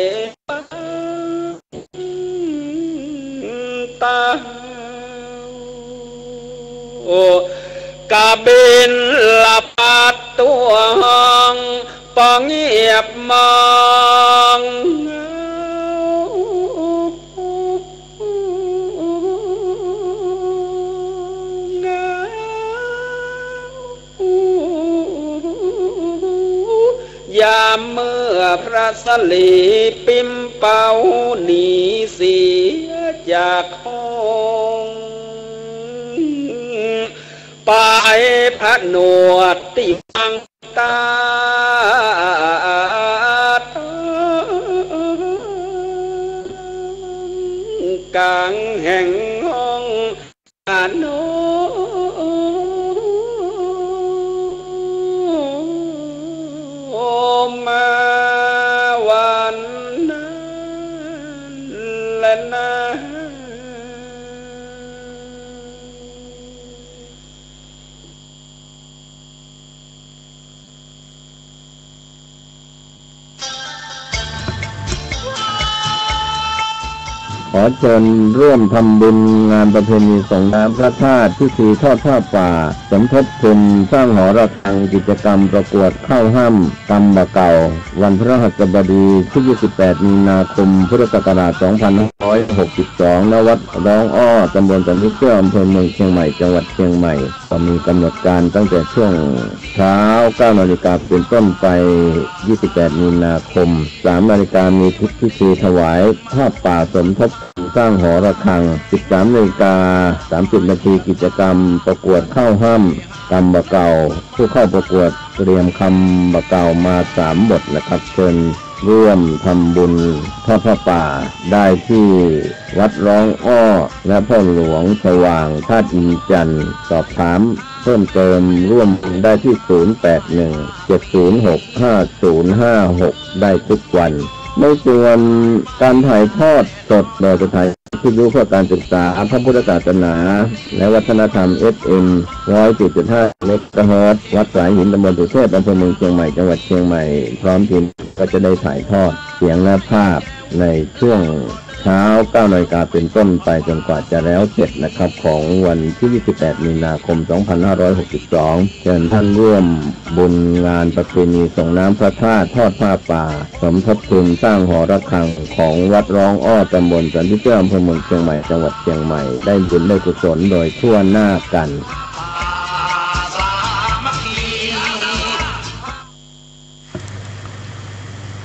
ตา กบิลพัสตร์ตวง ปอเงียบมองเงา เงา ยามเมื่อพระสรีปิมเปาหนีเสียจากห้อง ไปผนวดตี้วังตาด ก๋างแห่งห้อง อนุมาวันนั้นแลนา ขอเชิญร่วมทำบุญงานประเพณีส่งน้ำพระธาตุ พิธีทอดผ้าป่า สมทบทุนสร้างหอระฆัง กิจกรรมประกวดเข้าฮ่ำกำบ่าเก่า วันพฤหัสบดีที่ยี่สิบแปดมีนาคมพุทธศักราชสองพันห้าร้อยหกสิบสอง ณ วัดร้องอ้อ ตำบลสันติเกลี้ยว อำเภอเมืองเชียงใหม่ จังหวัดเชียงใหม่ ก็มีกำหนดการตั้งแต่ช่วงเช้าเก้านาฬิกาเป็นต้นไป ยี่สิบแปดมีนาคม สามนาฬิกามีพิธีถวายผ้าป่าสมทบสร้างหอระฆัง สิบสามนาฬิกาสามสิบนาที กิจกรรมประกวดเข้าฮ่ำกำบ่าเก่า ผู้เข้าประกวดเตรียมกำบ่าเก่ามาสามบทนะครับ เชิญร่วมทำบุญทอดผ้าป่าได้ที่วัดร้องอ้อ และพ่อหลวงสว่างธาตุอินทร์จันทร์ สอบถามเพิ่มเติมร่วมได้ที่ศูนย์แปดหนึ่ง เจ็ดศูนย์หก ห้าศูนย์ห้าหก ได้ทุกวัน ในส่วนการถ่ายทอดสดโดยสถานีวิทยุเพื่อการศึกษาพระพุทธศาสนาและวัฒนธรรม เอฟเอ็ม ร้อยเจ็ดจุดห้า เมกะเฮิรตซ์ วัดสายหิน ตำบลสุเทพ อำเภอเมืองเชียงใหม่ จังหวัดเชียงใหม่ พร้อมทีมก็จะได้ถ่ายทอดเสียงและภาพในช่วงเช้าเก้านาฬิกาเป็นต้นไปจนกว่าจะแล้วเสร็จนะครับ ของวันที่ยี่สิบแปดมีนาคมสองพันห้าร้อยหกสิบสอง เชิญท่านร่วมบุญงานประเพณีส่งน้ำพระธาตุ ทอดผ้าป่า สมทบทุนสร้างหอระฆังของวัดร้องอ้อ ตำบลสันติเกลี้ยว อำเภอเมืองเชียงใหม่ จังหวัดเชียงใหม่ ได้บุญได้กุศลโดยทั่วหน้ากัน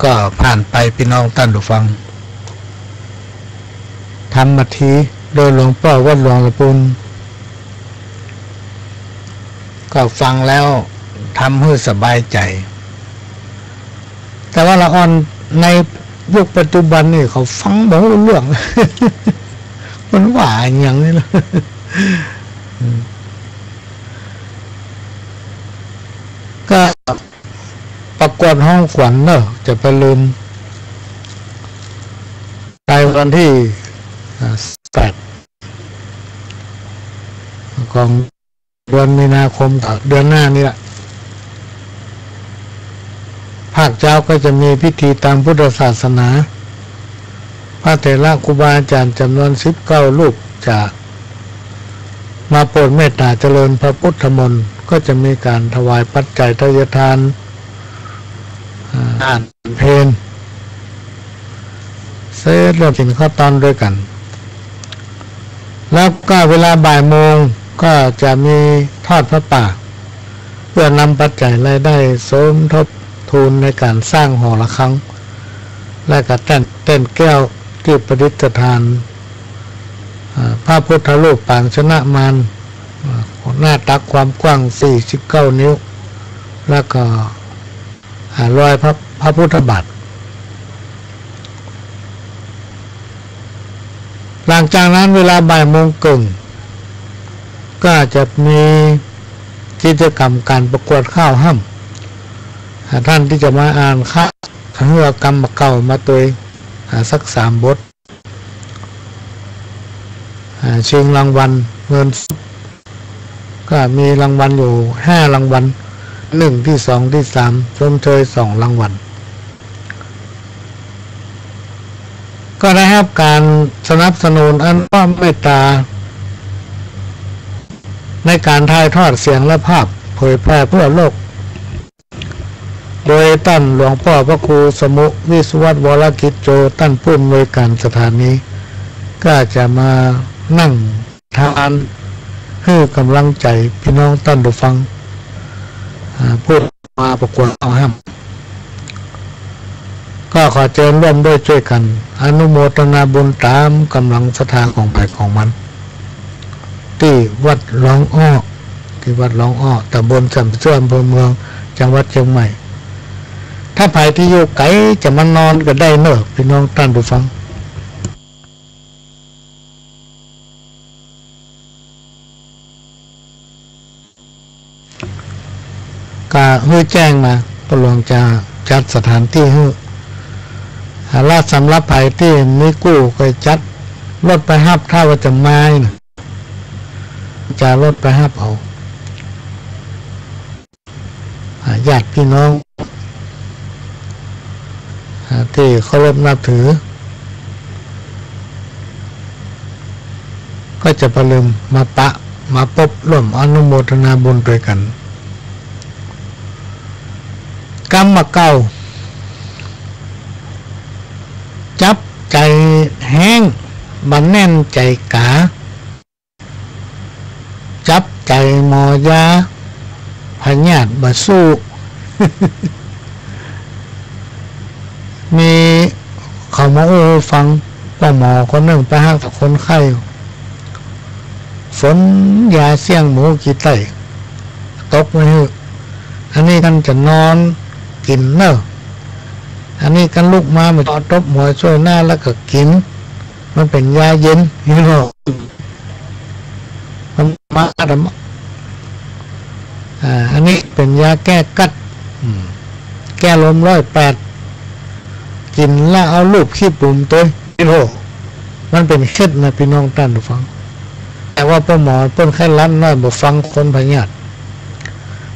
ก็ผ่านไปพี่น้องต้านผู้ฟัง ธรรมพิธีโดยหลวงป้อวัดหลวงละปูน ก็ฟังแล้วทำหื้อสบายใจ๋ แต่ว่าละอ่อนในยุคปัจจุบันนี่เขาฟังบ่ฮู้เรื่อง มันว่าอะหยังนี่นะ อืม ก็ประกวดฮ้องขวัญเนาะ จะไปลืม ในวันตี้ อ่า แปด ของ เดือนมีนาคมกับเดือนหน้านี่แหละ ภาคเจ๊าก็จะมีพิธีตางพุทธศาสนา พระเถระครูบาอาจ๋ารย์จ๋ำนวนสิบเก้ารูปจะมาโปรดเมตต๋าเจริญพระพุทธมนต์ ก็จะมีก๋านถวายปัจจัยทายทาน อ่า อาหารเพล เสร็จแล้วกิ๋นข้าวตอนด้วยกั๋น แล้วก็เวลาบ่ายโมงก็จะมีทอดผ้าป่า เพื่อนำปัจจัยรายได้สมทบทุนในก๋านสร้างหอระฆัง และก็แต้น แต้นแก้วตี้ประดิษฐาน อ่า พระพุทธรูปปางชนะมาร อ่า หน้าตักความกว้างสี่สิบเก้านิ้ว แล้วก็ อ่า รอยพระ พระพุทธบาท หลังจากนั้นเวลาบ่ายโมงเกิ่ง ก็จะมีกิจกรรมก๋านประกวดข้าวห้ำ อ่า ต้านตี้จะมาอ่านคะ หื้อเอากำบ่าเก่ามาตวย อ่า สักสามบท อ่า ชิงรางวัลเงินสด ก็มีรางวัลอยู่ห้ารางวัล หนึ่ง ตี้สอง ตี้สาม ชมเชยสองรางวัล ก็ได้ฮับก๋านสนับสนุนอันว่าเมตต๋า ในก๋านถ่ายทอดเสียงและภาพเผยแพร่ทั่วโลก โดยต้านหลวงป้อพระครูสมุห์ วิศวัตร วรกิจโจ ต้านผู้อำนวยก๋านสถานี ก็จะมานั่งทานหื้อก๋ำลังใจ๋พี่น้องต้านผู้ฟัง อ่า ผู้มาประกวดข้าวห้ำ ก็ขอเจิญร่วมด้วยช่วยกั๋น อนุโมทนาบุญต๋ามก๋ำลังศรัทธาของใผของมัน ตี้วัดหลองอ้อ ตี้วัดหลองอ้อ ตำบลสามเสื้อ อำเภอเมือง จังหวัดเจียงใหม่ ถ้าใผตี้อยู่ไก๋จะมานอนก็ได้เน่อ พี่น้องต้านผู้ฟัง ก็หื้อแจ้งมา ก็หลวงจะจัดสถานตี้หื้อ อ่า และสำหรับใผตี้มีกู้ก็จัดรถไปฮับ ถ้าว่าจะมานี่นะ จะรถไปฮับเอา อ่า ญาติพี่น้อง อ่า ตี้เคารพนับถือ ก็จะปะลืมมาปะ มาปบร่วมอนุโมทนาบุญตวยกั๋น กำบ่าเก่า จับใจ๋แฮ้ง บ่แน่นใจ๋ก๋า จับใจ๋หมอยา พยาธิบ่สู้ มีเขามาอู้หื้อฟัง ป้อหมอคนนึ่งไปฮักษาคนไข้ ฝนยาเสี้ยงหมูขี้ใต้ ตกไว้หื้อ อันนี้กั๋นจะนอนกิ๋นเน่อ อันนี้กั๋นลุกมา มาตบหัวช่วยหน้าแล้วก็กิ๋น มันเป๋นยาเย็น นี่เนาะ มันมาอาตมา อ่า อันนี้เป๋นยาแก้กั๊ด อืม แก้ลมร้อยแปด กิ๋นแล้วเอาลูบขี้ปุ๋มตวย นี่โห มันเป๋นเคล็ดนะพี่น้องต้านผู้ฟัง แต่ว่าป้อหมอเปิ้นไข้หลัดน้อยบ่ฟังคนพยาธิ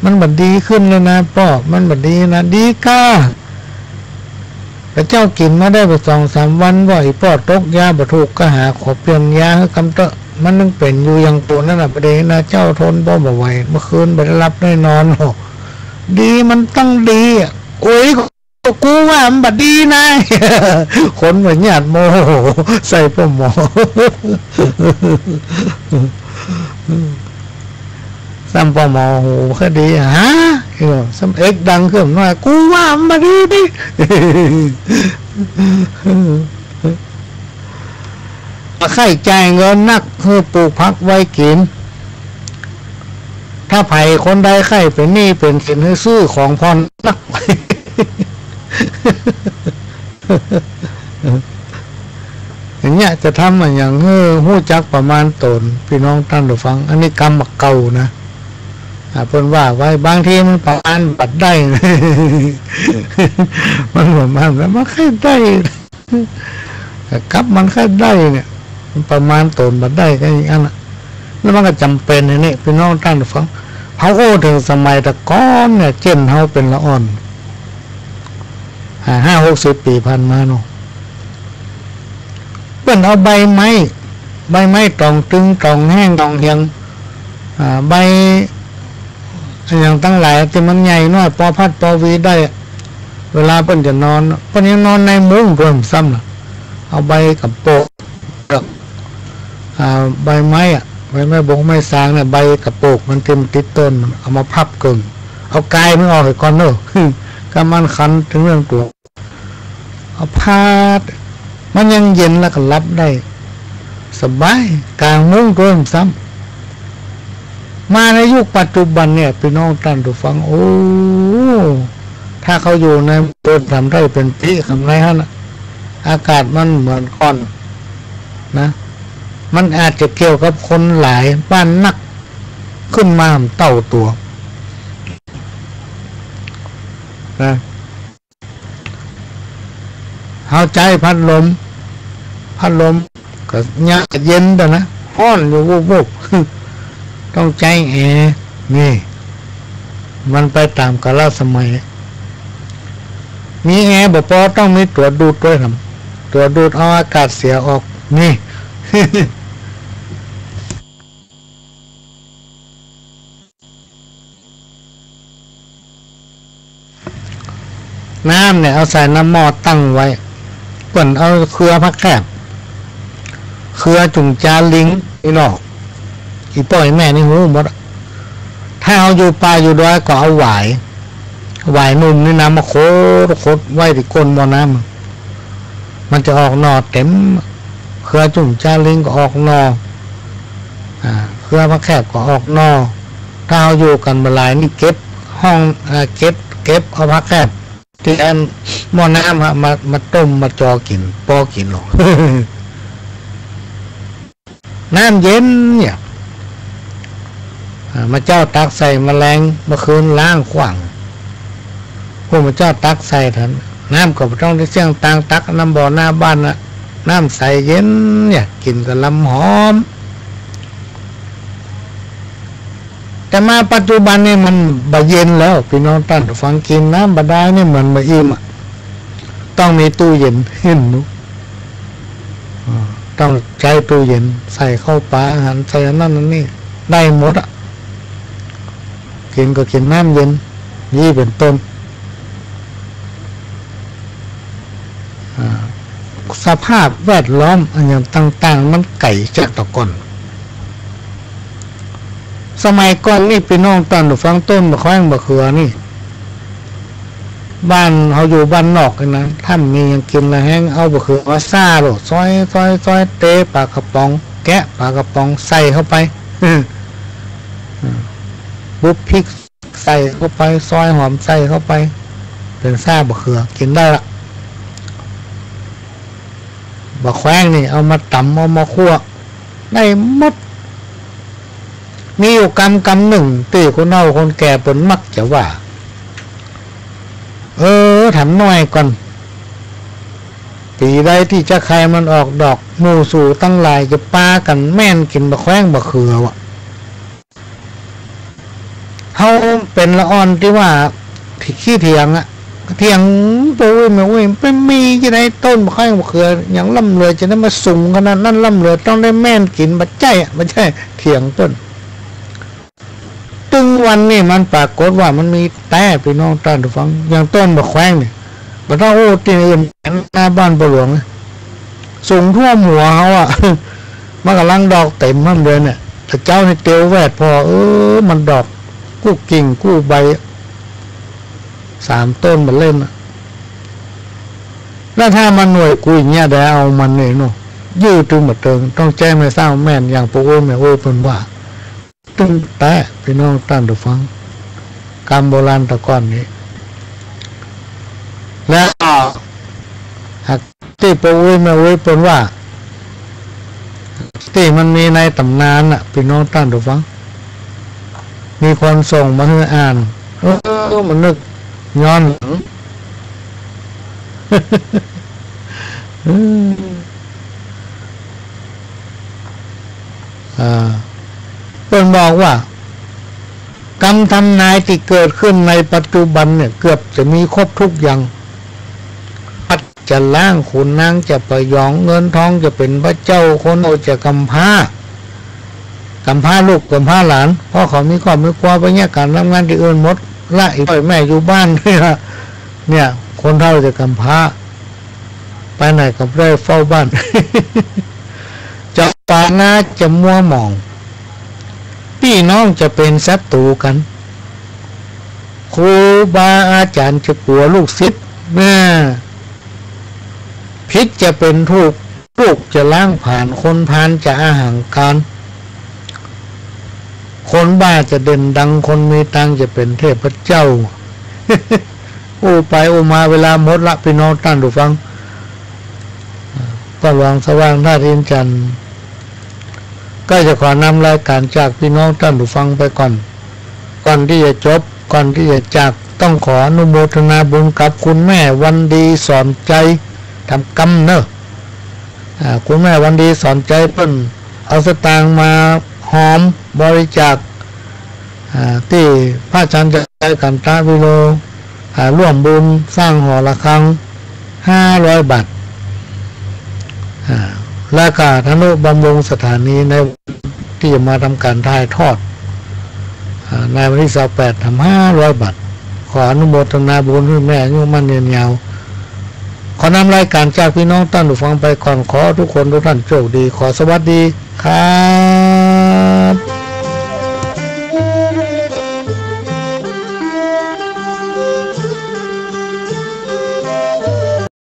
มันบ่ดีขึ้นเลยนะป้อ มันบ่ดีนะ ดีก้า ข้าเจ้ากิ๋นมาได้บ่สองสามวัน ว่าอีป้อตกยาบ่ถูก ก็หาขอเปลี่ยนยาหื้อกำเต๊อะ มันยังเป๋นอยู่อย่างโตนั่นน่ะ บ่ดีนะ เจ้าทนบ่ บ่ไหว เมื่อคืนบ่ได้หลับได้นอน โอ้ ดีมันต้องดีอะ โอ๊ย ก็กูว่ามันบ่ดีนะ คนพยาธิโมโห ใส่ป้อหมอ ซ้ำป้อหมอหูก็ดี ฮะ เออ ซ้ำเอ็กดังขึ้นมา กูว่ามันบ่ดี มาใค่จ่ายเงินนัก หื้อปลูกผักไว้กิ๋น ถ้าใผคนใดใค่เป๋นหนี้เป๋นสิน หื้อซื้อของผ่อนนัก อย่างเนี้ยจะทำอะหยังหื้อฮู้จักประมาณต๋น พี่น้องต้านผู้ฟัง อันนี้กำบ่าเก่านะ อ่า เปิ้นว่าไว้ บางทีมันประมาณบ่ได้ มันประมาณ แล้วมันใค่ได้ กับมันใค่ได้เนี่ย มันประมาณต๋นบ่ได้ก็อย่างนั้นน่ะ แล้วมันก็จ๋ำเป๋นอันนี้ พี่น้องต้านผู้ฟัง เฮาอู้เถิงสมัยแต่ก่อนเนี่ย เจ้นเฮาเป๋นละอ่อน อ่า ห้าหกสิบปี๋ผ่านมาเนาะ เปิ้นเอาใบไม้ ใบไม้ต๋องตึง ต๋องแห้ง ต๋องเหียง อ่า ใบอะหยังตังหลายตี้มันใหญ่น้อย ปอพัดปอวีได้ เวลาเปิ้นจะนอน เปิ้นยังนอนในมุ้งตวยซ้ำน่ะ เอาใบกระโปก อ่า ใบไม้อะ ใบไม้บงไม้ซางเนี่ย ใบกระโปกมันตี้มันติดต้นมัน เอามาพับเกิ่ง เอากายมันออกให้ก่อนเนาะ กำมันคันเถิงเรื่องตั๋ว เอาพาด มันยังเย็นแล้วก็หลับได้ สบาย ก๋างมุ้งตวยซ้ำ มาในยุคปัจจุบันเนี่ย พี่น้องต้านผู้ฟัง โอ้ แถ ถ้าเขาอยู่ในเมืองทำได้เป๋นปี๋ กำไรหั้นน่ะ อากาศมันเหมือนก่อนนะ มันอาจจะเกี่ยวกับคนหลายบ้านนัก ขึ้นมาเต้าตั๋วนะ เฮาใจ๊พัดลม พัดลมก็เยียะเย็นเต้านะ ฮ้อนอยู่วุบๆ ต้องใจ๊แอร์ นี่ มันไปต๋ามกาลสมัย มีแอร์บ่ปอ ต้องมีตั๋วดูดตวย ตั๋วดูดเอาอากาศเสียออก นี่ น้ำเนี่ยเอาใส่ในหม้อตั้งไว้ เปิ้นเอาเขือผักแคบ เขือจุ่งจาลิง อี่น้อง อี่ป้ออี่แม่นี่ฮู้หมดอะ ถ้าเฮาอยู่ป่าอยู่ดอยก็เอาหวาย หวายหนุ่มนี่นะ มาขดขดไว้ตี้ก้นหม้อน้ำ มันจะออกหน่อเต็ม เขือจุ่งจาลิงก็ออกหน่อ อ่า เขือผักแคบก็ออกหน่อ ถ้าเฮาอยู่กั๋นบ่หลายนี่เก็บห้อง อ่า เก็บ เก็บเอาผักแคบตี้อันหม้อน้ำอะ มา มาต้มมาจอกิ๋น ปอกิ๋นหรอก น้ำเย็นเนี่ย อ่า เมื่อเจ๊าตักใส่ เมื่อแลงเมื่อคืนล้างขว้าง พวกเมื่อเจ๊าตักใส่เถิน น้ำก็บ่ต้องได้เสี้ยงตางตัก น้ำบ่อหน้าบ้านน่ะ น้ำใสเย็นเนี่ย กิ๋นก็ลำหอม แต่มาปัจจุบันนี่มันบ่เย็นแล้ว ปี้น้องต้านผู้ฟัง กิ๋นน้ำบาดาลนี่เหมือนบ่อิ่มอะ ต้องมีตู้เย็น หันหนู อ่า ต้องใจ๊ตู้เย็น ใส่ข้าวป๋าอาหาร ใส่อันนั้นอันนี้ ได้หมดอะ กิ๋นก็กิ๋นน้ำเย็น อี้เป๋นต้น อ่า สภาพแวดล้อมอะหยังต่างๆ มันไก๋จากแต่ก่อน สมัยก่อนนี่ปี้น้องต้านผู้ฟัง ต้นบ่าแขว้งบ่าเขือนี่ บ้านเฮาอยู่บ้านนอกนี่นะ ถ้าบ่มีหยังกิ๋นละแฮง เอาบ่าเขือมาซ่าโลด ซอย ซอย ซอย เตะป๋ากระป๋อง แกะป๋ากระป๋องใส่เข้าไป บุบพริกใส่เข้าไป ซอยหอมใส่เข้าไป เป๋นซ่าบ่าเขือ กิ๋นได้ละ บ่าแขว้งนี่เอามาต๋ำ เอามาคั่ว ได้หมด มีอยู่กำกำนึ่งตี้คนเฒ่าคนแก่เปิ้นมักจะว่า เออ ถามหน้อยก่อน ปี๋ใดตี้จะใค่มันออกดอก หมู่สูตังหลายจะปากั๋นแม่นกิ๋นบ่าแขว้งบ่าเขือวะ เฮาเป๋นละอ่อนตี้ว่าขี้เถียงอะ เถียงป้ออุ๊ยแม่อุ๊ย เป๋นมีจะได๋ต้นบ่าแขว้งบ่าเขือ หยังล้ำเหลือจะได๋มาสูงขนาดนั้น ล้ำเหลือต้องได้แม่นกิ๋น บ่ใจ้อะ บ่ใจ้ เถียงเปิ้น ตึงวันนี้มันปรากฏว่ามันมีแต๊ปี้น้องต้านผู้ฟัง อย่างต้นบ่าแขว้งนี่ บ่ต้องอู้ตี้อื่น หน้าบ้านป้อหลวงนี่ สูงท่วมหัวเฮาอะ มันก่ำลังดอกเต๋มหั้นเลยเนี่ย แต่เจ๊านี่เตียวแวดผ่อ เออ มันดอกกู้กิ่งกู้ใบ สามต้นบ่าเล่นอะ แล้วถ้ามันหน่วยกุยเยียะได๋เอามันเนี่ยเนาะ ยื้อตึงบ่าเติง ต้องใจ๊ไม้เศร้าแม่น อย่างป้ออุ๊ยแม่อุ๊ยเปิ้นว่า ตึงแต๊ปี้น้องต้านผู้ฟัง กำโบราณแต่ก่อนนี้ แล้วก็หากตี้ป้ออุ๊ยแม่อุ๊ยเปิ้นว่า ตี้มันมีในต๋ำนานน่ะ ปี้น้องต้านผู้ฟัง มีคนส่งมาหื้ออ่าน เออ มานึกย้อนหลัง เออ อ่า เปิ้นบอกว่า กำทำนายตี้เกิดขึ้นในปัจจุบันเนี่ย เกือบจะมีครบทุกอย่าง พัดจะล้าง ขุนนางจะประยอง เงินทองจะเป๋นพระเจ้า คนเฒ่าจะกำพร้า กำพร้าลูกกำพร้าหลาน เพราะเขามีครอบมีครัวไปเยียะก๋านทำงานตี้อื่นหมด ละอีกป้อแม่อยู่บ้าน เนี่ย คนเฒ่าจะกำพร้า ไปไหนก็บ่ได้ เฝ้าบ้าน เจ้าป่านาจะมัวหมอง ปี้น้องจะเป๋นศัตรู๋กั๋น ครูบาอาจ๋ารย์จะกั๋วลูกศิษย์ แม่ ผิดจะเป๋นถูก ลูกจะล้างผลาญ คนพาลจะอหังการ คนบ้าจะเด่นดัง คนมีตังค์จะเป๋นเทพเจ้า อู้ไปอู้มาเวลาหมดละ ปี้น้องต้านผู้ฟัง ป้อหลวงสว่างธาตุอินทร์จันทร์ ก็จะขอนำรายก๋านจากปี้น้องต้านผู้ฟังไปก่อน ก่อนตี้จะจบ ก่อนตี้จะจาก ต้องขออนุโมทนาบุญกับคุณแม่วันดีสอนใจ๋ ถามกำเนาะ อ่า คุณแม่วันดีสอนใจ๋เปิ้นเอาสตางค์มาหอมบริจาค อ่า ตี้พระอาจารย์ใจ๋กันตะวิโร อ่า ร่วมบุญสร้างหอระฆัง ห้าร้อยบาท อ่า และก็ธนุบำรุงสถานีในวันที่จะมาทำการถ่ายทอด อ่า ในวันตี้ซาวแปด ถามห้าร้อยบาท ขออนุโมทนาบุญหื้อแม่อายุมั่นยืนยาว ขอนำรายก๋านจากปี้น้องต้านผู้ฟังไปก่อน ขอทุกคนทุกท่านโชคดี ขอสวัสดีครับ